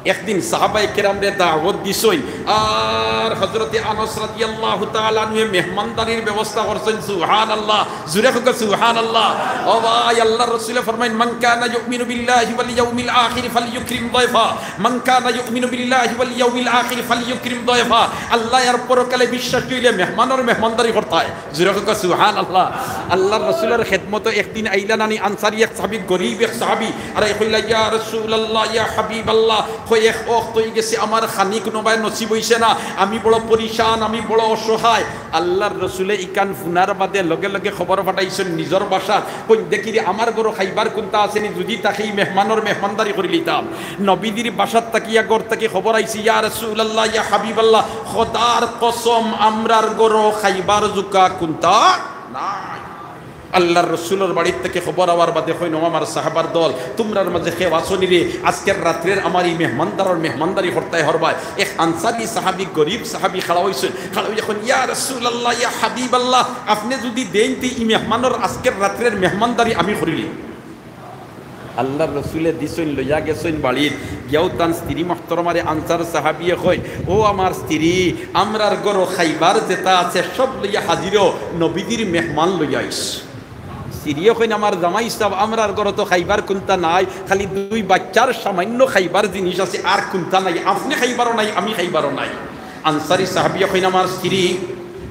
একদিন সাহাবায়ে কেরামরে দাওয়াত দিছইন, আর হযরতে আনাস রাদিয়াল্লাহু তাআলা আনহুয়ে মেহমানদারির ব্যবস্থা করছইন। সুবহানাল্লাহ, জুরে কউক্কা সুবহানাল্লাহ। ও ভাই, আল্লাহর রসুলে ফরমাইন, "মান কানা ইউমিনু বিল্লাহি ওয়াল ইয়াউমিল আখিরি ফালইউকরিম দায়ফা, মান কানা ইউমিনু বিল্লাহি ওয়াল ইয়াউমিল আখিরি ফালইউকরিম দায়ফা।" আল্লাহ আর পরকালে বিশ্বাসী অইলে মেহমানর মেহমানদারি করতায়। জুরে কউক্কা সুবহানাল্লাহ। আল্লাহর রসুলর খেদমতো একদিন আইলা নানি আনসারি এক সাহাবী, গরিব এক সাহাবী, আর এ কইলা, "ইয়া রাসূলুল্লাহ, ইয়া হাবিবাল্লাহ, কয়েক অক্ত অইগেছে আমার খানি কুনুবায় নসিব অইছে না, আমি বড় পরিশান, আমি বড় অসহায়।" আল্লাহর রসুলে ইখান হুনার বাদে লগে লগে খবর পাঠাইছইন নিজর বাসাত, কইন, "দেখি রে, আমার ঘরো খাইবার কুন্তা আছে নি, যুদি থাকে ই মেহমানর মেহমানদারি করিলিতাম।" নবীজির বাসাত থাকিয়া, ঘর থাকি খবর আইছে, "ইয়া রাসূলুল্লাহ, ইয়া হাবিবাল্লাহ, খোদার কসম, আমরার ঘরো খাইবার জুকা কুন্তা নাই।" আল্লাহর রসুলর বাড়ির থাকি খবর আওয়ার বাদে কইন, "ও আমার সাহাবার দল, তুমরার মাঝে কেউ আছো নি রে? আজকের রাত্রের আমার ই মেহমানদারর মেহমানদারি করতায় পারবায়।" এক আনসারি সাহাবী, গরিব সাহাবী খাড়া অইছইন। খাড়া অইয়া কইন, "ইয়া রাসূলুল্লাহ, ইয়া হাবিবাল্লাহ, আপনে যুদি দেইন তে ই মেহমানর আজকের রাত্রের মেহমানদারি আমি করিলিমু।" আল্লাহর রসুলে দিছইন, লইয়া গেছইন বাড়িত। গিয়াউ তান স্ত্রী মুহতরমারে আনসার সাহাবিয়ে কইন, "ও আমার স্ত্রী, আমরার ঘরো খাইবার যেতা আছে সব লইয়া হাজির অ, নবীজির মেহমান লইয়া আইছ।" স্ত্রীয়ে কইন, "আমার জামাই সাব, আমরার ঘরো তো খাইবার কুন্তা নাই, খালি দুই বাইচ্চার সামান্য খাইবার জিনিস আছে, আর কুন্তা নাই, আপনে খাইবারও নাই, আমি খাইবারও নাই।" আনসারি সাহাবিয়ে কইন, "আমার স্ত্রী,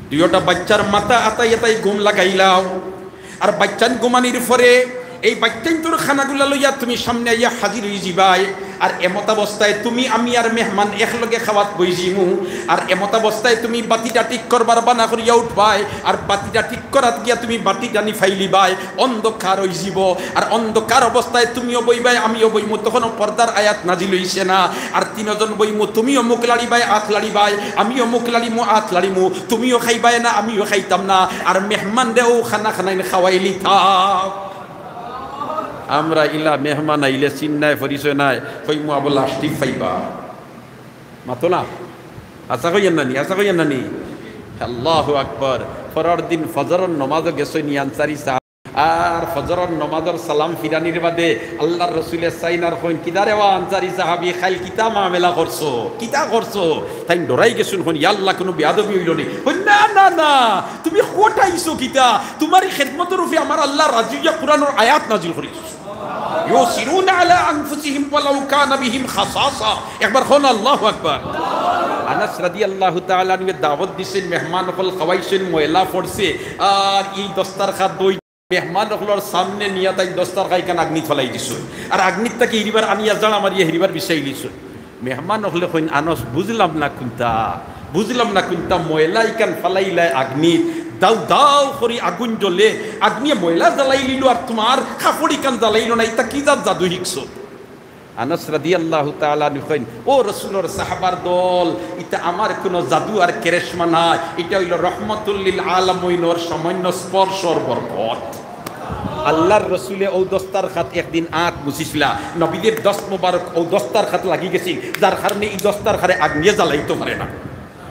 দুইওটা বাইচ্চার মাথা আতাই আতাই ঘুম লাগাইলাও।" আর বাইচ্চাইন ঘুমানির পরে এই বাইচ্চাইন্তর খানাগুলা লইয়া তুমি সামনে আইয়া হাজির অইযিবায়। আর এমতাবস্থায় তুমি, আমি আর মেহমান একলগে খাওয়াত বইযিমু। আর এমতাবস্থায় তুমি বাতিটা ঠিক করবার বানা করিয়া উঠবায়। আর বাতিটা ঠিক করাত গিয়া তুমি বাতিটা নিফাইলিবায়, অন্ধকার অইযিবো। আর অন্ধকার অবস্থায় তুমিও বইবায়, আমিও বইমু। তখনও পর্দার আয়াত নাজিল অইছে না। আর তিনজন বইমু, তুমিও মুখ লাড়িবায়, আত লাড়িবায়, আমিও মুখ লাড়িমু, আত লাড়িমু। তুমিও খাইবায় না, আমিও খাইতাম না, আর মেহমানরেও খানা খানাইন খাওয়াইলিতাম। আমরা ইলা মেহমান আইলে চিন নাই, পরিচয় নাই, কইমু আবু লাস্টিক পাইবা। মাতো না। আশা কইয়েন না নি, আশা কইয়েন না নি। আল্লাহু আকবার। পরর দিন ফজরর নমাজও গেছইন ই আনসারি সাহাবী। আর ফজরর নমাজর সালাম ফিরানির বাদে আল্লাহর রসুলে চাইন আর কইন, "কিতা রে বা আনসারি সাহাবী, কাইল কিতা মামেলা করছো, কিতা করছো?" তাইন ডরাই গেছইন, কইন, "ইয়া আল্লাহ, কুনু বেয়াদবি অইলো নি?" কইন, "না, না, না, তুমি কটাইছো কিতা? তুমার ই খেদমতর উপরে আমার আল্লাহ রাজি অইয়া কুরআনর আয়াত নাজিল করিছে।" ইউসিরুনা আলা আনফুসিহিম ওয়ালাউ কানা বিহিম খাসাসা। একবার কইন আল্লাহু আকবার। আনাস রাদিয়াল্লাহু তাআলা আনহুয়ে দাওয়াত দিছইন, মেহমান অকল খাওয়াইছইন, ময়লা পড়ছে, আর ই দস্তারখান দই মেহমান অকলর সামনে নিয়া তাইন দস্তারখান ইখান আগ্নিত ফালাই দিছইন। আর আগ্নিত থাকি হিরিবার আনিয়া জাড়া মারিয়া হিরিবার বিছাইলিছইন। মেহমান অকলে কইন, "আনস, বুঝলাম না কুনতা, বুঝলাম না কুনতা, ময়লা ইখান ফালাইলায় আগ্নিত, দাউ দাউ করি আগুন জ্বলে, আগ্নিয়ে ময়লা জ্বালাইলিলো আর তুমার কাপড় ইখান জ্বালাইলো না, ইতা কি জাত জাদু শিখছো?" আনাস রাদিয়াল্লাহু তাআলা আনহু কইন, "ও রসুলর সাহাবার দল, ইতা আমার কুনু জাদু আর কেরেশমা নায়, ইতা অইলো রহমতুল্লিল আলামিনর সামান্য স্পর্শর বরকত।" আল্লাহর রসুলে অউ দস্তারখাত একদিন আত মুছিছিলা, নবীজির দস্ত মোবারক অউ দস্তারখাত লাগি গেছিল, যার কারণে ই দস্তারখারে আগ্নিয়ে জ্বালাইতো পারে না।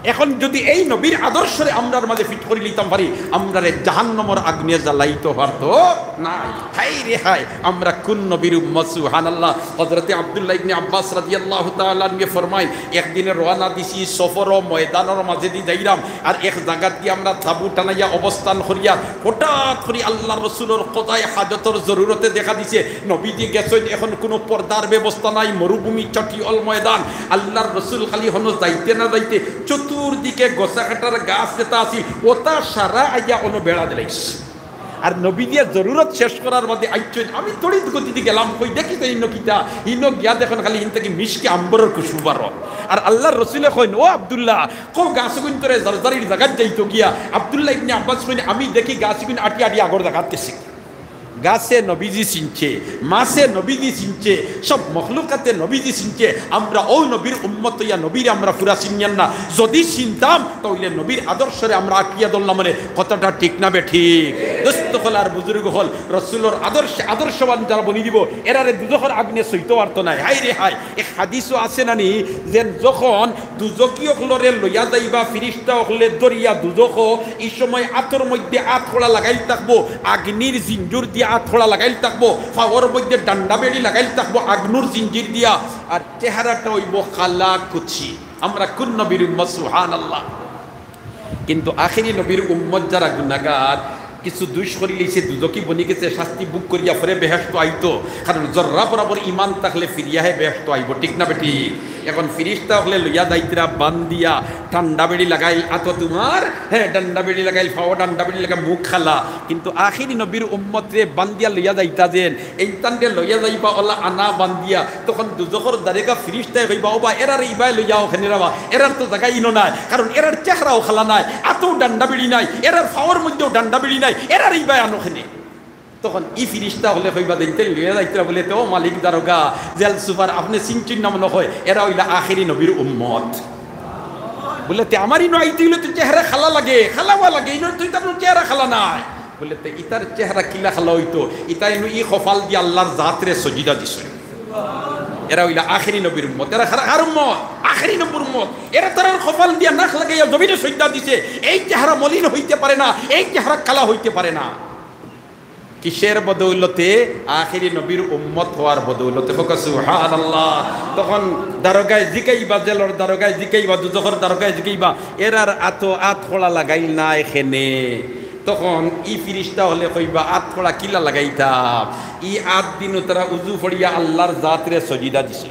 এখন যুদি এই নবীর আদর্শরে আমরার মাঝে fit করি লিতাম পারি, আমরারে জাহান্নামর আগ্নিয়ে জ্বালাইতো পারতো না। হায় রে হায়, আমরা কুন নবীর উম্মত, সুবহানাল্লাহ। হযরতে আব্দুল্লাহ ইবনে আব্বাস রাদিয়াল্লাহু তাআলা আনহু ফরমাইন, "একদিনে রওয়ানা দিছি সফর ও ময়দানর মাঝেদি যাইরাম, আর এক জাগাত গিয়া আমরা তাবু টানাইয়া অবস্থান করিয়ার, হঠাৎ করি আল্লাহর রসুলর কদায় হাজতর জরুরতে দেখা দিছে, নবীজি গেছইন, এখন কুনু পর্দার ব্যবস্থা নাই, মরুভূমি, চটিয়াল ময়দান, আল্লাহর রসুল খালি হনো যাইতে না যাইতে চতুর্দিকে গোছা কাটার গাছ যেতা আছিল, ওতা সারা আইয়া অনো বেড়া দিলাইছে।" আর নবীজিয়ে জরুরত শেষ করার বাদে আইছইন, আমি তড়িৎ গতিতে গেলাম, কই দেখি তো ইনো কিতা, ইনো গিয়া দেখইন খালি হিন থাকি মিশকে আম্বরর খুশবু বারর। আর আল্লাহর রসুলে কইন, "ও আব্দুল্লাহ, কও গাছগুইন তোরে জারজারির জাগাত যাইতো গিয়া।" আব্দুল্লাহ ইবনে আব্বাস কইন, "আমি দেখি গাছগুইন আটি আটি আগর জাগাত গেছে।" গাছে নবীজি চিনছে, মাছে নবীজি চিনছে, সব মখলুকাতে নবীজি চিনছে। আমরা অউ নবীর উম্মত অইয়া নবীরে আমরা পুরা চিনিয়ার না। যুদি চিনতাম, তাইলে নবীর আদর্শরে আমরা আঁকড়িয়া ধরলাম, মানে কথাটা ঠিক না বেঠিক? দোস্ত অকল আর বুজুর্গ অকল, রসুলর আদর্শ, আদর্শবান যারা বনি দিব, এরারে দুজখর আগুনে ছইতো পারতো নায়। হায় রে হায়, এক হাদিসও আছে না নি, যে যখন দুজখি অকলরে লইয়া যাইবা ফিরিস্তা অকলে ধরিয়া দুজখো, ই সময় আতর মধ্যে আত কড়া লাগাইল থাকবো, আগ্নির জিঞ্জুর দিয়া আত কড়া লাগাইল থাকবো, ফাওর মধ্যে ডান্ডা বেড়ি লাগাইল থাকবো আগ্নুর জিঞ্জির দিয়া, আর চেহারাটা অইবো কালা কুচি। আমরা কুন নবীর উম্মত? সুবহানাল্লাহ। কিন্তু আখেরি নবীর উম্মত যারা গুনাগার, কিছু দুষ করিলিছে, দুজখি বনি গেছে, শাস্তি ভোগ করিয়া ফিরে বেহেশতো আইতো। কারণ জর্রা বরাবর ইমান থাকলে ফিরিয়া হে বেহেশতো আইবো, ঠিক না বেঠিক? এখন ফিরিস্তা অকলে লইয়া যাইতরা বান্দিয়া, ডান্ডা বেড়ি লাগাইল আতো তুমার, হ্যাঁ, ডান্ডা বেড়ি লাগাইল, ফাও ডান্ডা বেড়ি লাগাইল, মুখ কালা। কিন্তু আখেরি নবীর উম্মতরে বান্দিয়া লইয়া যাইতা যেন, এইতানরে লইয়া যাইবা অলা আনা বান্দিয়া, তখন দুজখর দারোগা ফিরিস্তায় কইবা, "ওবা, এরারে ইবায় লইয়া অউ কেনে রাবা, এরার তো জাগা ইনো নায়, কারণ এরার চেহারাও কালা নায়, আতও ডান্ডা বেড়ি নাই, এরার ফাওর মধ্যেও ডান্ডা বেড়ি নাই, এরারে ইবায় আনো কেনে?" তখন ই ফিরিস্তা অকলে কইবা, "দেইতে লইয়া যাইতরা বুলে তে, ও মালিক দারোগা, জেল সুপার, আপনে চিনছইন না মনো অয়, এরা অইলা আখেরি নবীর উম্মত।" বুলে, "তে আমার ইনো আইতে অইলে তো চেহারা কালা লাগে, কালা অওয়া লাগে, ইনো তো ইতার চেহারা কালা নায়।" বুলে, "তে ইতার চেহারা কিলা কালা অইতো? ইতায় নু ই কপাল দিয়া আল্লাহর জাতরে সজিদা দিছইন।" এরা অইলা আখেরি নবীর উম্মত। এরা কার, কার উম্মত? আখেরি নবীর উম্মত। এরা তারার কপাল দিয়া নাক লাগাইয়া জমিনে সজিদা দিছে। এই চেহারা মলিন অইতে পারে না, এই চেহারা কালা অইতে পারে না। কিসের বদৌলতে? আখেরি নবীর উম্মত অওয়ার বদৌলতে। কউক্কা সুবহানাল্লাহ। তখন দারোগায় জিকাইবা, জেলর দারোগায় জিকাইবা, দুজখর দারোগায় জিকাইবা, "এরার আতো আত কড়া লাগাইল নায় কেনে?" তখন ই ফিরিস্তা অকলে কইবা, "আত কড়া কিলা লাগাইতাম? ই আত দি নু তারা উজু পড়িয়া আল্লাহর জাতরে সজিদা দিছে।"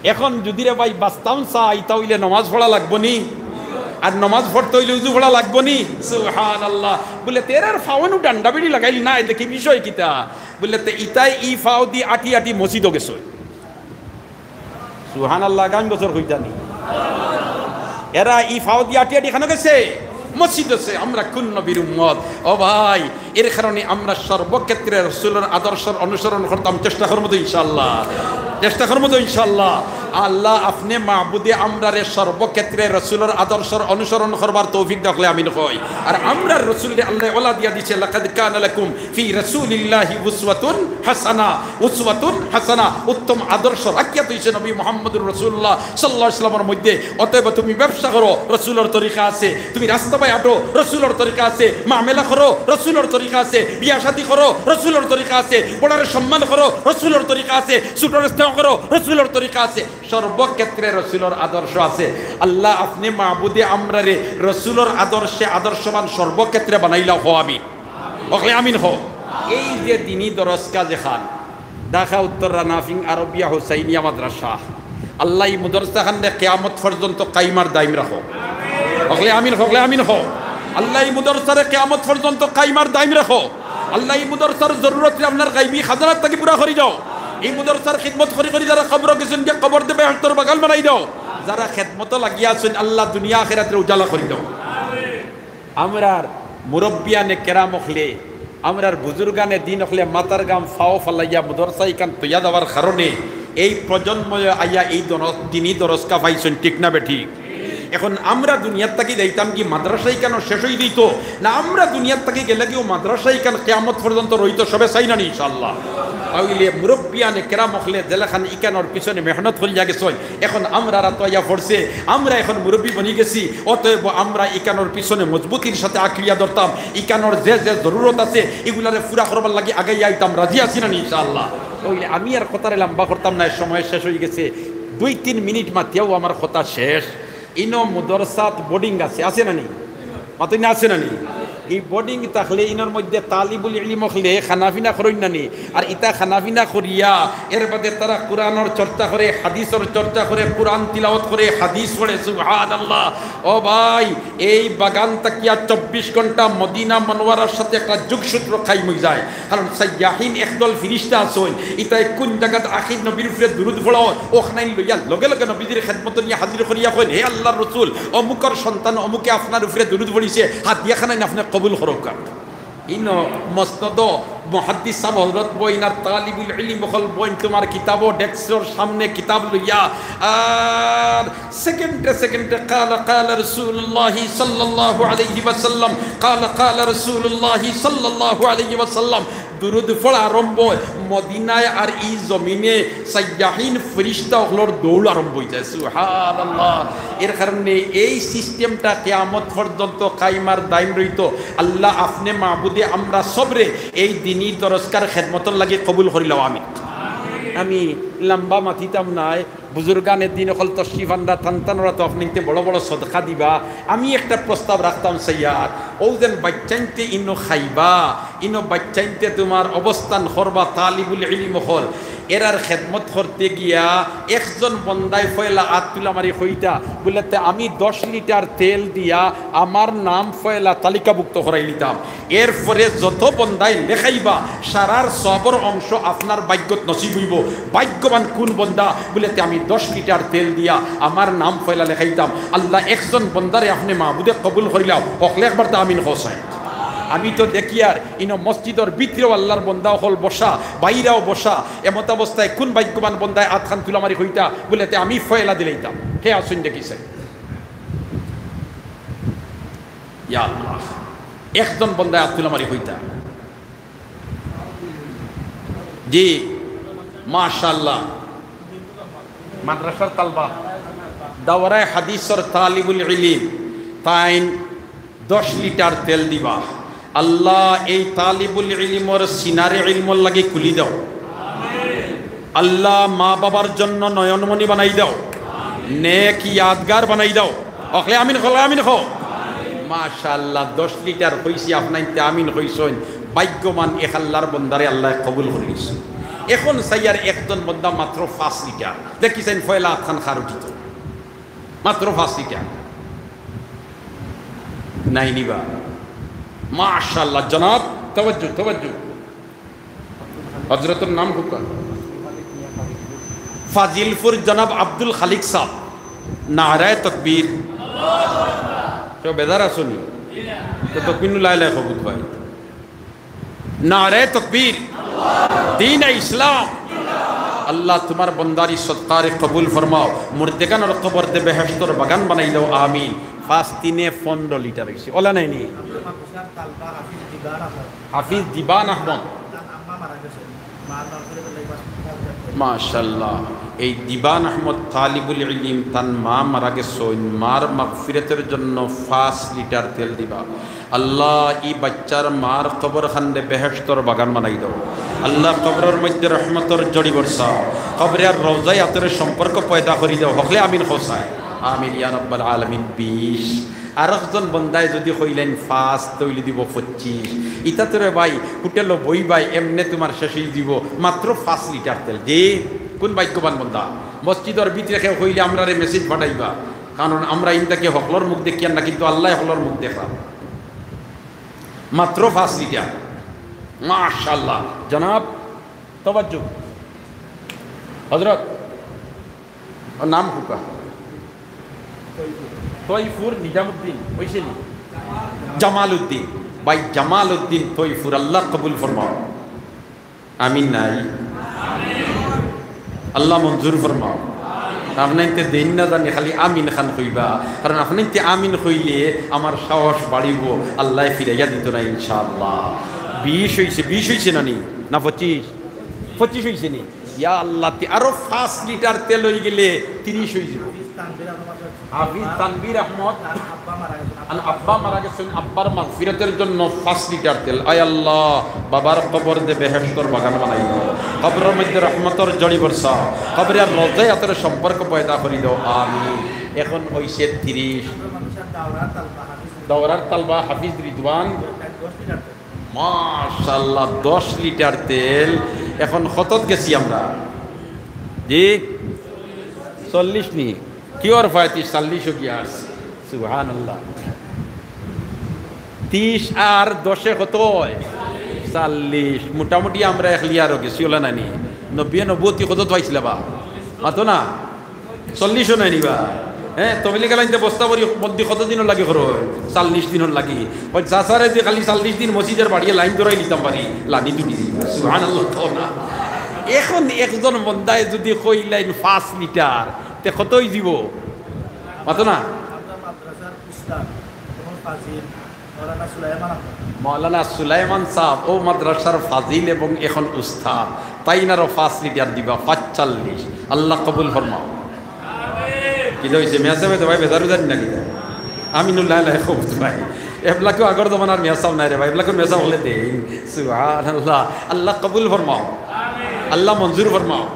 এখন যুদি রে ভাই বাঁচতাম চাই, তা অইলে নমাজ পড়া লাগবো নি? আর নমাজ পড়তে অইলে উজু পড়া লাগবো নি? সুবহানাল্লাহ। বুলে, "তে এরার ফাও নু ডান্ডা বেড়ি লাগাইল নায়, দেখি বিষয় কিতা?" বুলে, "তে ইতায় ই ফাও দি আটি আটি মসজিদো গেছে।" সুবহানাল্লাহ, আগামী বছর কইতা নি? এরা ই ফাও দি আটি আটি কেনে গেছে? মসজিদো গেছে। আমরা কুন নবীর উম্মত? ও ভাই, এর কারণে আমরা সর্বক্ষেত্রে রসুলর আদর্শর অনুসরণ করতাম, চেষ্টা করমু তো ইনশাআল্লাহ, চেষ্টা করমু তো ইনশাআল্লাহ। আল্লাহ, আপনে মাবুদে আমরারে সর্বক্ষেত্রে রসুলর আদর্শর অনুসরণ করবার তৌফিক দেও, অকলে আমিন কই। আর আমরার রসুলরে আল্লায় অলা দিয়া দিছে, "লাকাদ কানা লাকুম ফি রাসূলিল্লাহি উসওয়াতুন হাসানা।" উসওয়াতুন হাসানা, উত্তম আদর্শ রাখিয়া থইছে নবী মুহাম্মদুর রাসূলুল্লাহ সাল্লাল্লাহু আলাইহি ওয়াসাল্লামর মধ্যে। অতএব তুমি ব্যবসা করো, রসুলর তরিকা আছে। তুমি রাস্তা বায় আটো, রসুলর তরিকা আছে। মামেলা করো, রসুলর তরিকা আছে। বিয়া শাদী করো, রসুলর তরিকা আছে। বড়রে সম্মান করো, রসুলর তরিকা আছে। ছোটরে স্নেহ করো, রসুলর তরিকা আছে। সর্বক্ষেত্রে রসুলর আদর্শ আছে। আল্লাহ, আপনে মাবুদে আমরারে রসুলর আদর্শে আদর্শবান সর্বক্ষেত্রে বানাইলাও, কও আমিন। অকলে আমিন কও। এই যে দিনী দরসগা যেখান, ঢাকা উত্তর রানাফিং আরবিয়া হুসাইনিয়া মাদ্রাসা, আল্লাহ ই মুদরসাখানরে কিয়ামত পর্যন্ত কাইম আর দাইম রাখো। অকলে আমিন, অকলে আমিন কও। আল্লাহ ই মুদরসারে কিয়ামত পর্যন্ত কাইম আর দাইম রাখো। আল্লাহ ই মুদরসার জরুরতরে আপনার গাইবি খাজানার থাকি পুরা করি দেও। ই মুদরসার খিদমত করি করি যারা কবরো গেছইন গিয়া, কবররে বেহেশতর বাগান বানাই দেও। যারা খেদমতো লাগিয়া আছইন, আল্লাহ দুনিয়া আখিরাতরে উজালা করি দেও। আমরার মুরব্বিয়ানে কেরাম অকলে, আমরার বুজুর্গানে দিন অকলে মাথার ঘাম পাও ফালাইয়া মুদরসা ইখান তৈয়া দেওয়ার কারণে এই প্রজন্ময় আইয়া এই দরস, দিনী দরসগা পাইছইন, ঠিক না বেঠিক? এখন আমরা দুনিয়ার থাকি যাইতাম কি মাদ্রাসা ইখানও শেষ অই যাইতো, না আমরা দুনিয়ার থাকি গেলে গিয়াও মাদ্রাসা ইখান কিয়ামত পর্যন্ত রইতো, সবে চাই না নি ইনশাআল্লাহ? অইলে মুরব্বিয়ানে কেরাম অকলে যেলাখান ইখানর পিছনে মেহনত করিয়া গেছইন, এখন আমরার আতো আইয়া পড়ছে, আমরা এখন মুরব্বি বনি গেছি, অতএব আমরা ইখানর পিছনে মজবুতির সাথে আঁকড়িয়া ধরতাম। ইখানর যে যে জরুরত আছে, ইগুলারে পুরা করবার লাগি আগাইয়া আইতাম, রাজি আছি না নি ইনশাআল্লাহ? অইলে আমি আর কথারে লম্বা করতাম না, সময় শেষ অই গেছে। দুই তিন মিনিট মাতিয়াও আমার কথা শেষ। ইনো মুদরসাত বোর্ডিং আছে, আছে না নি? মাতইন না, আছে না নি? ই বোর্ডিং থাকলে ইনোর মধ্যে তালিবুল ইলিম অকলে খানাপিনা করইন না নি? আর ইতা খানাপিনা করিয়া এর বাদে তারা কোরআনর চর্চা করে, হাদিসর চর্চা করে, কোরআন তিলাওয়াত করে, হাদিস পড়ে। সুবহানাল্লাহ। ও ভাই, এই বাগান থাকিয়া চব্বিশ ঘন্টা মদিনা মনোয়ারার সাথে একটা যোগসূত্র কায়েম অই যায়। কারণ সাইয়াহিন একদল ফিরিস্তা আছইন, ইতায় কুন জাগাত আখির নবীর উপরে দুরুদ পড়া অয়, অখানাইন লইয়া লগে লগে নবীজির খেদমতো নিয়া হাজির করিয়া কইন, "হে আল্লাহর রসুল, অমুকর সন্তান অমুকে আপনার উপরে দুরুদ পড়িছে, হাদিয়া খানাইন আপনে কবুল করউক্কা।" ইনো মসনদো মুহাদ্দিস সাব হযরত বইন আর তালিবুল ইলিম অকল বইন, তুমার কিতাবো ডেস্কর সামনে কিতাব লইয়া, আর সেকেন্ডে সেকেন্ডে "কালা কালা রাসূলুল্লাহি সাল্লাল্লাহু আলাইহি ওয়াসাল্লাম, কালা কালা রাসূলুল্লাহি সাল্লাল্লাহু আলাইহি ওয়াসাল্লাম।" দুরুদ পড়া আরম্ভ অয়। মদিনায় আর ই জমিনে সাইয়াহিন ফিরিস্তা অকলর দৌড় আরম্ভ অই যায়। সুবহানাল্লাহ। এর কারণে এই সিস্টেমটা কিয়ামত পর্যন্ত কায়েম আর দায়েম রইতো। আল্লাহ, আপনে মাবুদে আমরা সবরে এই দিনী দরসগার খেদমতর লাগি কবুল করিলাও। আমিন। আমি লম্বা মাতিতাম নায়, বুজুর্গানে দিন অকল তশরিফ আনরা, তান তানরা তো আপনে ইতে বড় বড় সদকা দিবা। আমি একটা প্রস্তাব রাখতাম সাইয়ার, অউ যেন বাইচ্চাইন্তে ইনো খাইবা, ইনো বাইচ্চাইন্তে তুমার অবস্থান করবা, তালিবুল ইলিম অকল, এরার খেদমত করতে গিয়া একজন বন্দায় পয়লা আত তুলা মারি কইতা, বুলে, "তে আমি দশ লিটার তেল দিয়া আমার নাম পয়লা তালিকাভুক্ত করাইলিতাম।" এরপরে যত বন্দায় লেখাইবা, সারার সওয়াবর অংশ আপনার ভাগ্যত নসিব অইবো। ভাগ্যবান কুন বন্দা? বুলে, "তে আমি দশ লিটার তেল দিয়া আমার নাম পয়লা লেখাইতাম।" আল্লাহ, একজন বন্দারে আপনে মাবুদে কবুল করিলাও। অকলে একবার তে আমিন কও চাই। আমি তো দেখিয়ার ইনো মসজিদর ভিতরেও আল্লাহর বন্দা অকল বসা, বাইরেও বসা। এমতাবস্থায় কুন ভাগ্যবান বন্দায় আতখান তুলা মারি কইতা, বুলে, "তে আমি পয়লা দিলাইতাম।" হে আছইন দেখি চাই। ইয়া আল্লাহ, একজন বন্দায় আত তুলা মারি কইতা। জি, মাশাআল্লাহ। মাদ্রাসার তালবা, দাওরায়ে হাদিসর তালিবুল ইলিম, তাইন দশ লিটার তেল দিবা। আল্লাহ, এই তালিবুল ইলিমর সিনারে ইলমর লাগি খুলি দাও। আল্লাহ, মা বাবার জন্য নয়নমণি বানাই দাও, নেক ইয়াদগার বানাই দাও। অকলে আমিন কও, আমিন কও। মাশাআল্লাহ, দশ লিটার কইছি, আপনাইন্তে আমিন কইছইন। ভাগ্যবান এক আল্লাহর বন্দারে আল্লায় কবুল করি নিছইন। এখন চাইয়ার একজন বন্দা মাত্র পাঁচ লিটার। দেখি চাইন, পয়লা আতখান কার উঠিত। মাত্র পাঁচ লিটার। নাই নিবা। মাশাআল্লাহ, জনাব, তাওয়াজ্জু, তাওয়াজ্জু। হযরতর নাম কউক্কা? ফাজিলপুর জনাব আব্দুল খালিক সাব। নারায়ে তাকবীর। কেউ বেজার আছো নি? তে তাকবীর নু লাই লাই কও ভাই। নারায়ে তাকবীর। দ্বীনে ইসলাম। আল্লাহ, তুমার বন্দার ই সদকারে কবুল ফরমাও, মুর্দেগানর কবররে বেহেশতর বাগান বানাই দেও, আমিন। পাঁচ তিনে পনরো লিটার অইছে, অলা নায়নি? হাফিজ দিবান আহমদ। মাশাআল্লাহ, এই দিবান আহমদ তালিবুল ইলিম, তান মা মারা গেছইন, মার মাগফিরাতর জন্য পাঁচ লিটার তেল দিবা। আল্লাহ, ই বাইচ্চার মার কবরখানরে বেহেশতর বাগান বানাই দেও। আল্লাহ, কবরর মধ্যে রহমতর ঝড়ি বর্ষাও, কবরে আর রওজায় আতরে সম্পর্ক পয়দা করি দেও। হকলে আমিন কও চাই। আমিন ইয়া রাব্বাল আলামিন। বিশ। আরকজন বন্দায় যুদি কইলাইন পাঁচ, তে অইলে দিবো পঁচিশ। ইতা তো রে ভাই, হোটেলো বইবায়, এমনে তুমার শেষ অই দিবো মাত্র পাঁচ লিটার তেল। জি, কুন ভাগ্যবান বন্দা? মসজিদর ভিতরে কেউ কইলে আমরারে message পাঠাইবা, কারণ আমরা ইন থাকি হকলর মুখ দেখিয়ার না, কিন্তু আল্লায় হকলর মুখ দেখরা। মাত্র পাঁচ লিটার। মাশাআল্লাহ। জনাব, তওয়াজ্জু। হযরত, ও নাম হুকা? তৈফুর নিজামুদ্দিন, অইছে নি? জামালউদ্দিন। ভাই জামালউদ্দিন তৈফুর, আল্লাহ কবুল ফরমাও। আমিন নাই? আল্লাহ মঞ্জুর ফরমাও। আপনাইনতে দেইন না জানি, খালি আমিন খান কইবা, কারণ আপনাইনতে আমিন কইলে আমার সাহস বাড়িবো, আল্লায় ফিরাইয়া দিতো না ইনশাআল্লাহ। বিশ অইছে, বিশ অইছে না নি? না পঁচিশ? পঁচিশ অইছে নি? ইয়া আল্লাহ, তি-, আরো পাঁচ লিটার তেল অইগেলে তিরিশ অইযিবো। হাফিজ তানভীর আহমদ। আর আব্বা মারা গেছইন, আব্বার মাগফিরাতের জন্য পাঁচ লিটার তেল। আয় আল্লাহ, বাবার কবররে বেহেশতর বাগান বানাই দেও, কবরর মধ্যে রহমতর ঝড়ি বর্ষাও, কবরে আর রওজায় আতরে সম্পর্ক পয়দা করি দেও। আমিন। এখন অইছে তিরিশ। দৌরার তালবা হাফিজ রিদওয়ান। মাশাআল্লাহ, দশ লিটার তেল। এখন কতত গেছি আমরা? জি, চল্লিশ নি? কিওর পঁয়ত্রিশ, চল্লিশ অইয়া আছে। সুবহানাল্লাহ। তিরিশ আর দশে কত অয়? চল্লিশ। মোটামুটি আমরা এক লিয়ারও গেছি, অলা নানি? নবী নবুয়তি কতত পাইছিলা বা? মাতো না? চল্লিশও নায় নি বা? হ্যাঁ, তবলিগ আলাইনতে বস্তা ভরি মধ্যে কত দিনর লাগি করো? চল্লিশ দিনর লাগি। ওই চাচারে যে খালি চল্লিশ দিন মসজিদর বাড়িয়ে লাইন ধরাই নিতাম পারি, লানি তুলি দিবা। সুবহানাল্লাহ, কও না। এখন একজন বন্দায় যুদি কইলাইন পাঁচ লিটার, তে কত অইযিবো? মাতো না? মাওলানা সুলাইমান সাব অউ মাদ্রাসার ফাজিল এবং এখন উস্তাদ, তাইন আরো পাঁচ লিটার দিবা, পাঁচচল্লিশ। আল্লাহ কবুল ফরমাও। কিতা অইছে? মিয়া সাবে তো ভাই বেজার উজার না কিতা? আমিনুল্লাহ আলাই কবুল ভাই। এবলাকেও আগর জমানার মিয়া সাব নাই রে ভাই, এবলাকেও মিয়া সাব অকলে দেইন। সুবহানাল্লাহ। আল্লাহ কবুল ফরমাও। আল্লাহ মঞ্জুর ফরমাও।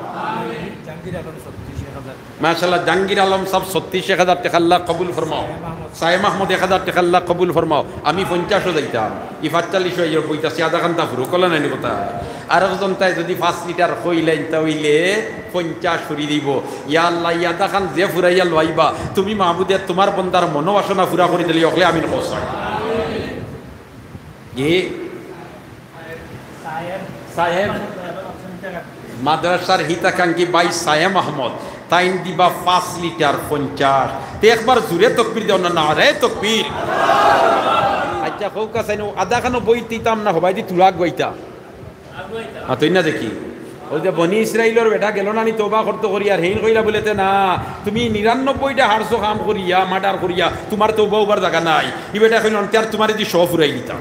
মাশাআল্লাহ, জাহাঙ্গীর আলম সাব ছত্রিশ এক হাজার টেকা আল্লাহ কবুল ফরমাও। সায়েম আহমদ এক হাজার টেকা আল্লাহ কবুল ফরমাও। আমি পঞ্চাশও যাইতাম, ই পাঁচচল্লিশও আইয়া বইতাছি, আধা ঘন্টা ফুরো, কলা নাইনি কথা। আরকজন তাই যুদি পাঁচ লিটার কইলাইন, তা অইলে পঞ্চাশ ফুরি দিবো। ইয়া আল্লাহ, ই আধা খান যে ফুরাইয়া লইবা, তুমি মাবুদে তুমার বন্দার মনোবাসনা ফুরা করি দিলে, অকলে আমিন কও চাই। জি। সায়েম। মাদ্রাসার হিতাকাঙ্ক্ষী ভাই সায়েম আহমদ, তাইন দিবা পাঁচ লিটার পঞ্চাশ। তে একবার জুরে তকবির দেও না, নারায়ে তকবির। আচ্ছা, কউক্কা চাইন, আধা খানো বই দিতাম না, হবায়দি তুলা আগুয়াইতা। মাতইন না দেখি। অউ যে বনি ইসরাইলর বেটা গেলো না নি তওবা করতো করি, আর হেইন কইলা বুলে তে না, তুমি নিরানব্বইটা হারছো কাম করিয়া, মার্ডার করিয়া, তুমার তওবা অইবার জাগা নাই। ই বেটা কইলো, "আনতে আর তুমারে দি সব ফুরাই দিতাম।"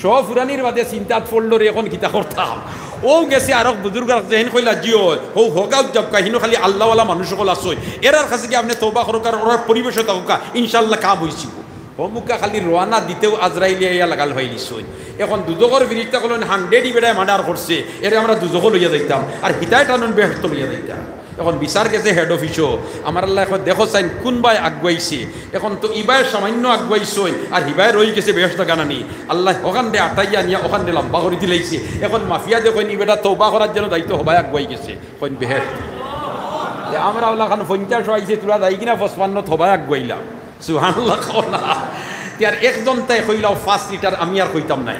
সব ফুরানির বাদে চিন্তাত পড়লো রে, এখন কিতা করতাম? অউ গেছে আরক বুজুর্গ আরক যেইন কইলা, "জি অয়, হউ হগাউত যাউক্কা, হিনো খালি আল্লাহওয়ালা মানুষ অকল আছইন। এরার কাছে গিয়া আপনে তওবা করউক্কা, আর ওরার পরিবেশো থাকউক্কা, ইনশাআল্লাহ কাম অইযিবো।" অমুকা খালি রওয়ানা দিতেউ আজরাইলে আইয়া লাগাল ফালাইলিছইন। এখন দুজখর ফিরিস্তা কইলা, "হান্ড্রেড ই বেটায় মার্ডার করছে, এরে আমরা দুজখো লইয়া যাইতাম, আর হিতায় টানইন বেহেশতো লইয়া যাইতাম।" এখন বিচার গেছে হেড অফিসো, আমার আল্লায় কয়, "দেখো চাইন কুনবায় আগুয়াইছে।" এখন তো ইবায় সামাইন্য আগুয়াইছইন, আর হিবায় রইগেছে বেহেশত জাগা নানি। আল্লায় অখানরে আটাইয়া আনিয়া অখানরে লাম্বা করি দিলাইছে। এখন মাফিয়ায় দেখইন, ই বেটা তওবা করার যেন দায়িত্ব হবায় আগুয়াই গেছে। কইন বেহেশত। তে আমরা অলাখান পঞ্চাশও আইছে, তুরা যাইগি না পঁচপান্নত হবায় আগুয়াইলাম। সুবহানাল্লাহ কও না। তে আর একজন তাই কইলাও পাঁচ লিটার, আমি আর কইতাম নায়।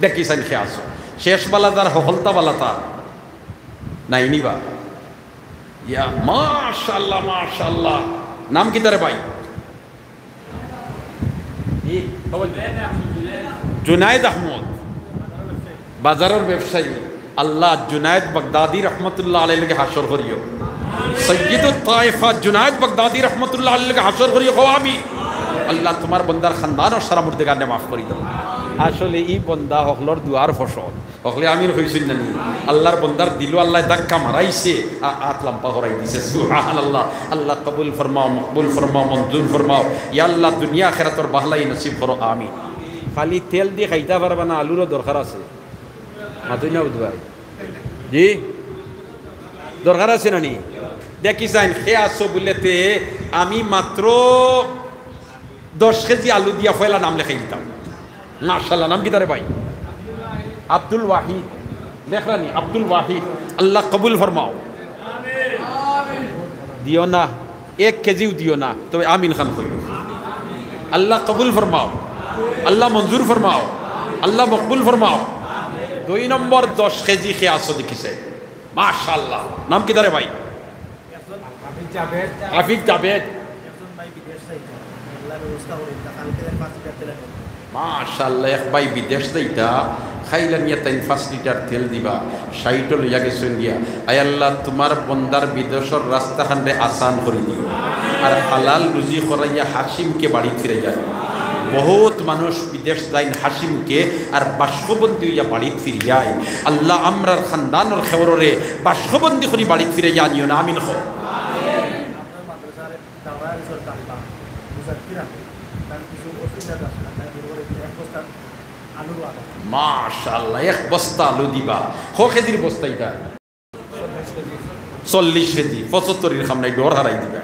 দেখি চাইন কে আছো। শেষ বালা যার, হকলতা বালা তার। নাইনি বা? ইয়া, মাশাআল্লাহ, মাশাআল্লাহ। নাম কিতা রে ভাই? জি, খবর দে। জুনায়েদ আহমদ, বাজারর ব্যবসায়ী। আল্লাহ জুনায়েদ বাগদাদি রহমতুল্লাহ আলাইহির লগে হাশর করিও। সৈয়দুত তায়েফা জুনায়েদ বাগদাদি রহমতুল্লাহ আলাইহির লগে হাশর করিও, কও আমিন। আল্লাহ তুমার বন্দার খানদানর সারা মুর্দেগানে মাফ করি দেও। আসলে ই বন্দা হকলর দোয়ার ফসল। হকলে আমিন কইছইন না নি? আল্লাহর বন্দার দিলো আল্লায় ধাক্কা মারাইছে, আ-, আত লাম্বা করাই দিছে। সুবহানাল্লাহ। আল্লাহ কবুল ফরমাও, মকবুল ফরমাও, মঞ্জুর ফরমাও। ইয়া আল্লাহ, দুনিয়া আখিরাতর বাহলাই নসিব করো, আমিন। খালি তেল দি খাইতা পারবা না, আলুরও দরকার আছে। মাতইন না বুধ ভাই? জি? দরকার আছে না নি? দেখি চাইন, কে আছো বুলেতে আমি মাত্র দশ কেজি আলু দিয়া পয়লা নাম লেখাই দিতাম। মাশাআল্লাহ, নাম কিতা রে ভাই? আব্দুল ওয়াহিদ। লেখরা নি, আব্দুল ওয়াহিদ। আল্লাহ কবুল ফরমাও। দিও না, এক কেজিও দিও না, তবে আমিন খান কইও। আল্লাহ কবুল ফরমাও, আল্লাহ মঞ্জুর ফরমাও, আল্লাহ মকবুল ফরমাও। দুই নম্বর দশ কেজি কে আছো দেখি চাইন। মাশাআল্লাহ, নাম কিতা রে ভাই? হাফিজ জাভেদ। মাশাআল্লাহ, এক ভাই বিদেশ যাইতা, খাইলা নিয়া তাইন পাঁচ লিটার তেল দিবা, ষাইটও লইয়া গেছইন গিয়া। আয় আল্লাহ, তুমার বন্দার বিদেশর রাস্তাখানরে আসান করি দিও, আর হালাল রুজি করাইয়া হাসিমকে বাড়িত ফিরাইয়া আনো। বহুত মানুষ বিদেশ যাইন হাসিমকে, আর বাষ্পবন্দি অইয়া বাড়িত ফিরিয়া আইন। আল্লাহ, আমরার খানদানর খেওররে বাষ্পবন্দি করি বাড়িত ফিরাইয়া আনিও না, আমিন কও। মাশাআল্লাহ, এক বস্তা আলু দিবা। ক কেজির বস্তা ইটা? চল্লিশ কেজি, পঁচাত্তরর কাম নাই, ডর হারাই দিবা।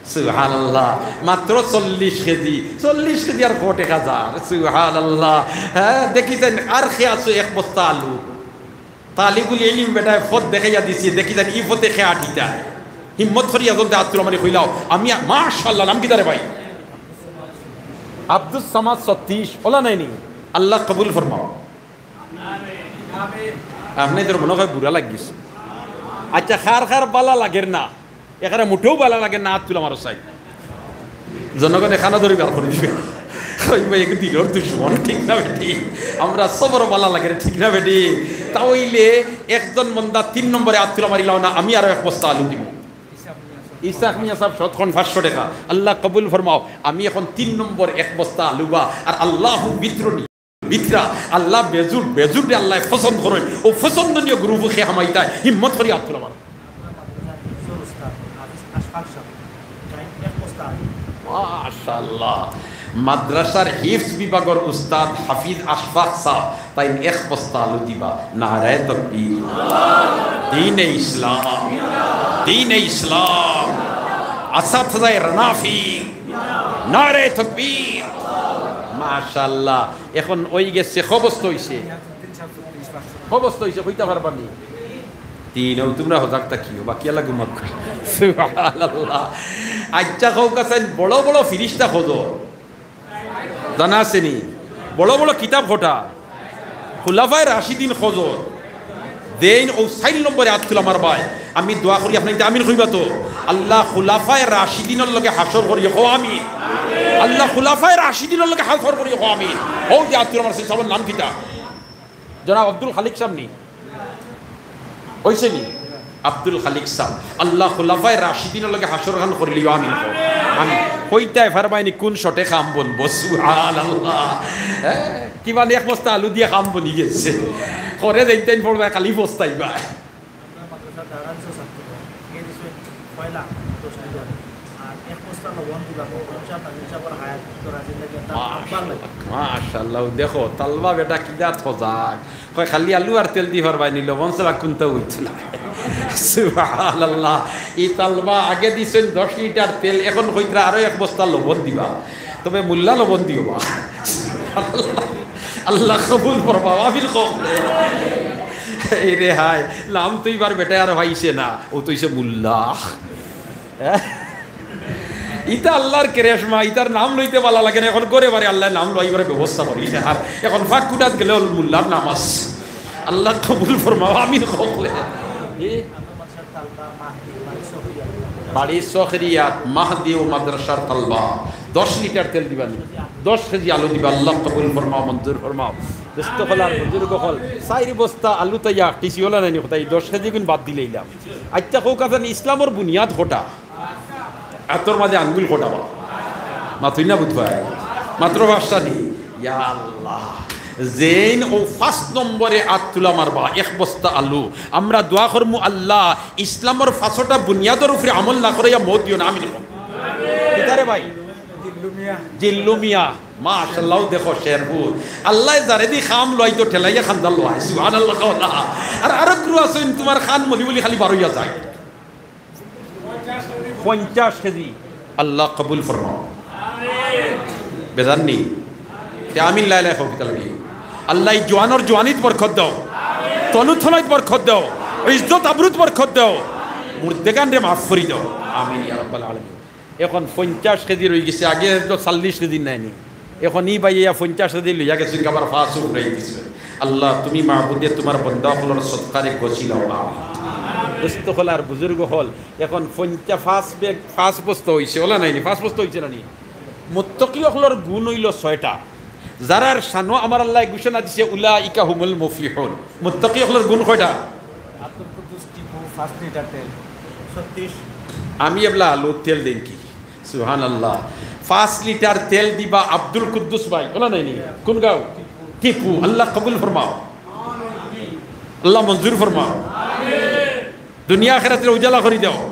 সুবহানাল্লাহ, মাত্র চল্লিশ কেজি, চল্লিশ কেজি আর ক টেকা যার? সুবহানাল্লাহ। হ্যাঁ, দেখি চাইন, আর কে আছো এক বস্তা আলু? তালিবুল ইলিম বেটায় পথ দেখাইয়া দিছে, দেখি চাইন ই পথে কে আটিতা। হিম্মত করিয়া যখন আত তুলা মারি কইলাও, আমি আ-, মাশাআল্লাহ, নাম কিতা রে ভাই? আব্দুস সামাদ ছত্রিশ, অলা নায় নি? আল্লাহ কবুল ফরমাও। আপনে তোর মনে হয় বুরা লাগিছে। আচ্ছা, কার কার বালা লাগের না? এখানে মুঠেও বালা লাগের না, আত তুলা মারো চাই। জনগণ এখানে ধরি বার করি দিবে। কইবে, "এগু দিলর দুশমন, ঠিক না বেটি? আমরা সবর বালা লাগের, ঠিক না বেটি?" তা অইলে একজন বন্দা তিন নম্বরে আত তুলা মারিলাও না, আমি আরো এক বস্তা আলু দিমু। ইসাক মিয়া সাব, শতকন পাঁচশো টেকা। আল্লাহ কবুল ফরমাও। আমি এখন তিন নম্বর এক বস্তা আলু বা, আর আল্লাহ বিতরণী। ভিতরা আল্লাহ বেজুড়, বেজুড়রে আল্লায় পছন্দ করইন। অউ পছন্দনীয় গ্রুপো কে হামাইতায়, হিম্মত করি আত তুলা মারো। মাশাআল্লাহ। মাদ্রাসার হিফজ বিভাগর উস্তাদ হাফিজ আশফাক সাব, তাইন এক বস্তা আলু দিবা। নারায়ে তাকবীর। দ্বীনে ইসলাম, দ্বীনে ইসলাম। আসাতিজায়ে রানাফি, নারায়ে তাকবীর। মাশাআল্লাহ। এখন অই গেছে, ক বস্তা অইছে? ক বস্তা অইছে, কইতা পারবা নি? তিন, অউ তুমরা হজাগ থাকিও, বাকি আল্লাহ ঘুমাক। সুবহানাল্লাহ। আচ্ছা, কউক্কা চাইন, বড় বড় ফিরিস্তা কয়জন? জানা আছে নি? বড় বড় কিতাব কয়টা? খুলাফায়ে রাশিদিন কয়জন? যেইন অউ চাইর নম্বরে আত তুলা মারবায়। আমি দোয়া করি, আপনে ইতা আমিন কইবা তো? আল্লাহ খুলাফায়ে রাশিদিনর লগে হাশর করিও, কও আমিন। আল্লাহ খুলাফায়ে রাশিদিনর লগে হাশর করিও, কও আমিন। অউ যে আত তুলা মারছে, সাবর নাম কিতা? জনাব আব্দুল খালিক সাব নি? অইছে নি? আব্দুল খালিক সাব। আল্লাহ খুলাফায়ে রাশিদিনর লগে হাশর খান করিলিও, আমিন কও। আমিন। কইতায় পারবায় নি কুন শটে কাম বনবো? সুবহানাল্লাহ। হ্যাঁ? কিমান এক বস্তা আলু দিয়া কাম বনি গেছে। করে যাইতাইন পড়বায়, খালি পস্তাইবা। মাশাআল্লাহ, দেখো, তালবা বেটা কিতা থজাক। কয়, "খালি আলু আর তেল দি পারবায় নি, লবণ ছাড়া কুন্তা অইতো না।" সুবহানাল্লাহ। ই তালবা আগে দিছইন দশ লিটার তেল, এখন কইতরা আরো এক বস্তা লবণ দিবা। তবে মুল্লা লবণ দিও বা। আল্লাহ কবুল করবা, আমিন কও। এই রে হায়, নাম তো ইবার বেটায় আর পাইছে না, অউ তো অইছে মুল্লা। হ্যাঁ? ইতা আল্লাহর কেরেশমা, ইতার নাম লইতে বালা লাগে না, এখন ঘরে বারে আল্লাহর নাম লইবার ব্যবস্থা করি। আর এখন ফাঁক কুটাত গেলে অউ মুল্লার নাম আছে। আল্লাহ কবুল ফরমাও, আমিন কও। এ? বাড়ি চকরিয়াত, মাহদি ও মাদ্রাসার তালবা, দশ লিটার তেল দিবা নি, দশ কেজি আলু দিবা। আল্লাহ কবুল ফরমাও, মঞ্জুর ফরমাও। দোস্ত অকল আর বুজুর্গ অকল, চাইর বস্তা আলু তাইয়া আটকিছি, অলা নায়নি কথা, ই দশ কেজি গুন বাদ দিলাইলাম। আইচ্ছা, কউক্কা চাইন, ইসলামর বুনিয়াদ কয়টা? আতর মাঝে আঙ্গুল কয়টা বা? মাতইন না বুধ ভাই, মাত্র পাঁচটা নি। ইয়া আল্লাহ, যেইন অউ পাঁচ নম্বরে আত তুলা মারবা, এক বস্তা আলু, আমরা দোয়া করমু, আল্লাহ, ইসলামর পাঁচটা বুনিয়াদর উপরে আমল না করাইয়া মউত দিও না, আমিন। কিতারে ভাই? জিল্লু মিয়া। জিল্লু মিয়া, মাশাআল্লাহ, দেখো শেরপুর। আল্লায় যারেদি কাম লয় তো ঠেলাইয়া খান্দা লয়, সুবহানাল্লাহ কও না। আর আরো গুরু আছইন, তুমার কান মলি মলি খালি বারইয়া যায়। পঞ্চাশ কেজি। আল্লাহ কবুল ফরমাও। বেজার নি? তে আমিন লাই লাই কও কিতা লাগি? আল্লাহ ই জোয়ানর জোয়ানিত বরকত দেও, তনু তনইত বরকত দেও, ইজ্জত আবরুত বরকত দেও, মুর্দেগানরে মাফ করি দেও। আমিন ইয়া রাব্বাল আলামিন। এখন পঞ্চাশ কেজি রইগেছে, আগে তো চল্লিশ কেজি নায়নি। এখন ই ভাইয়ে পঞ্চাশ কেজি লইয়া গেছইন, আবার পাঁচ উঠাই দিছইন। আল্লাহ, তুমি মাবুদে তুমার বন্দা অকলর সদকারে গছি লও। আমিন। দোস্ত অকল আর বুজুর্গ অকল, এখন পঞ্চাশ, পাঁচ ব্যাগ, পাঁচ বস্তা অইছে, অলা নায়নি, পাঁচ বস্তা অইছে না নি? মুত্তাকি অকলর গুণ অইলো ছয়টা, যারার শানো আমার আল্লায় ঘোষণা দিছে, "উলাইকা হুমুল মুফলিহুন।" মুত্তাকি অকলর গুণ কয়টা? আব্দুল কুদ্দুস টিপু, পাঁচ লিটার তেল। ছত্রিশ। আমি এবলা আলু তেল দেইন কি? সুবহানাল্লাহ। পাঁচ লিটার তেল দিবা আব্দুল কুদ্দুস ভাই, অলা নায়নি? কোন গাঁও? টিপু। আল্লাহ কবুল ফরমাও, আল্লাহ মঞ্জুর ফরমাও। দুনিয়া আখিরাতরে উজালা করি দেও।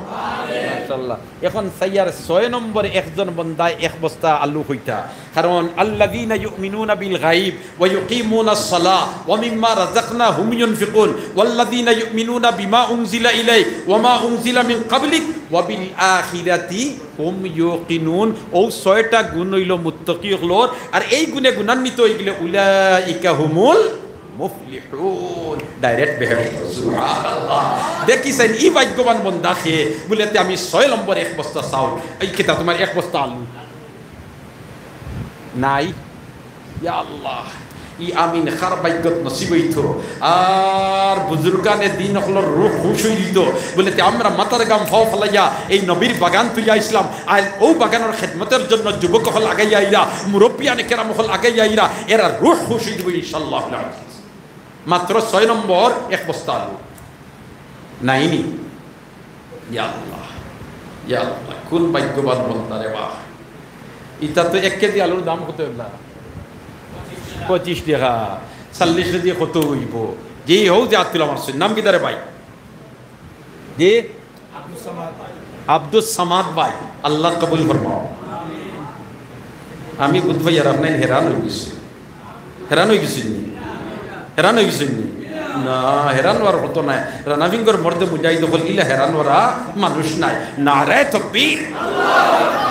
মাশাআল্লাহ। এখন চাইয়ার ছয় নম্বরে একজন বন্দায় এক বস্তা আলু কইতা। কারণ, আল্লাযীনা ইউমিনুনা বিল গায়ব ওয়া ইউকিমুনাস সালাহ ওয়া মিম্মা রাযাকনাহুম ইউনফিকুন ওয়াল্লাযীনা ইউমিনুনা বিমা উনজিলা ইলাইকা ওয়া মা উনজিলা মিন ক্বাবলিকা ওয়া বিল আখিরাতি হুম ইউকিনুন। অউ ছয়টা গুণ অইলো মুত্তাকি অকলর। আর এই গুণে গুণান্বিত অইগেলে উলাইকা হুমুল মুফলিহুন, direct বেহেশত। সুবহানাল্লাহ। দেখিছইন, ই ভাগ্যবান বন্দা কে বুলে, "তে আমি ছয় নম্বর এক বস্তা চাউল।" এই কিতা তুমার এক বস্তা আলু নাই? ইয়া আল্লাহ, ই আমিন কার ভাগ্যত নসিব অইতো। আর বুজুর্গানে দিন অকলর রুহ খুশ অইযিতো। বুলে, "তে আমরা মাথার ঘাম পাও ফালাইয়া এই নবীর বাগান তুইয়া আইছলাম, আর অউ বাগানর খেদমতর জন্য যুবক অকল আগাইয়া আইরা, মুরব্বিয়ানে কেরাম অকল আগাইয়া আইরা, এরার রুহ খুশ অইযিবো ইনশাআল্লাহ।" মাত্র ছয় নম্বর এক বস্তা আলু। নাইনি? ইয়া আল্লাহ, ইয়া আল্লাহ, কোন ভাগ্যবান বন্দা রে বা। ইতা তো এক কেজি আলুর দাম কত এবলা? পঁচিশ টেকা। চল্লিশ কেজি কত অইবো? যেই হউ যে আত তুলা মারছইন। নাম কিতা রে ভাই? জি? আব্দুস সামাদ ভাই, আল্লাহ কবুল ফরমাও। আমি বুধ ভাই আর আপনার হেরান অইগেছি। হেরান অইগেছি নি? হেরান অইগেছি নি? না, হেরান অওয়ার কথা নায়। রানাফিঙ্গর মর্দে মুজাহিদ অকল ইলা হেরান অওয়ার মানুষ নায়। নারায়ে তাকবীর।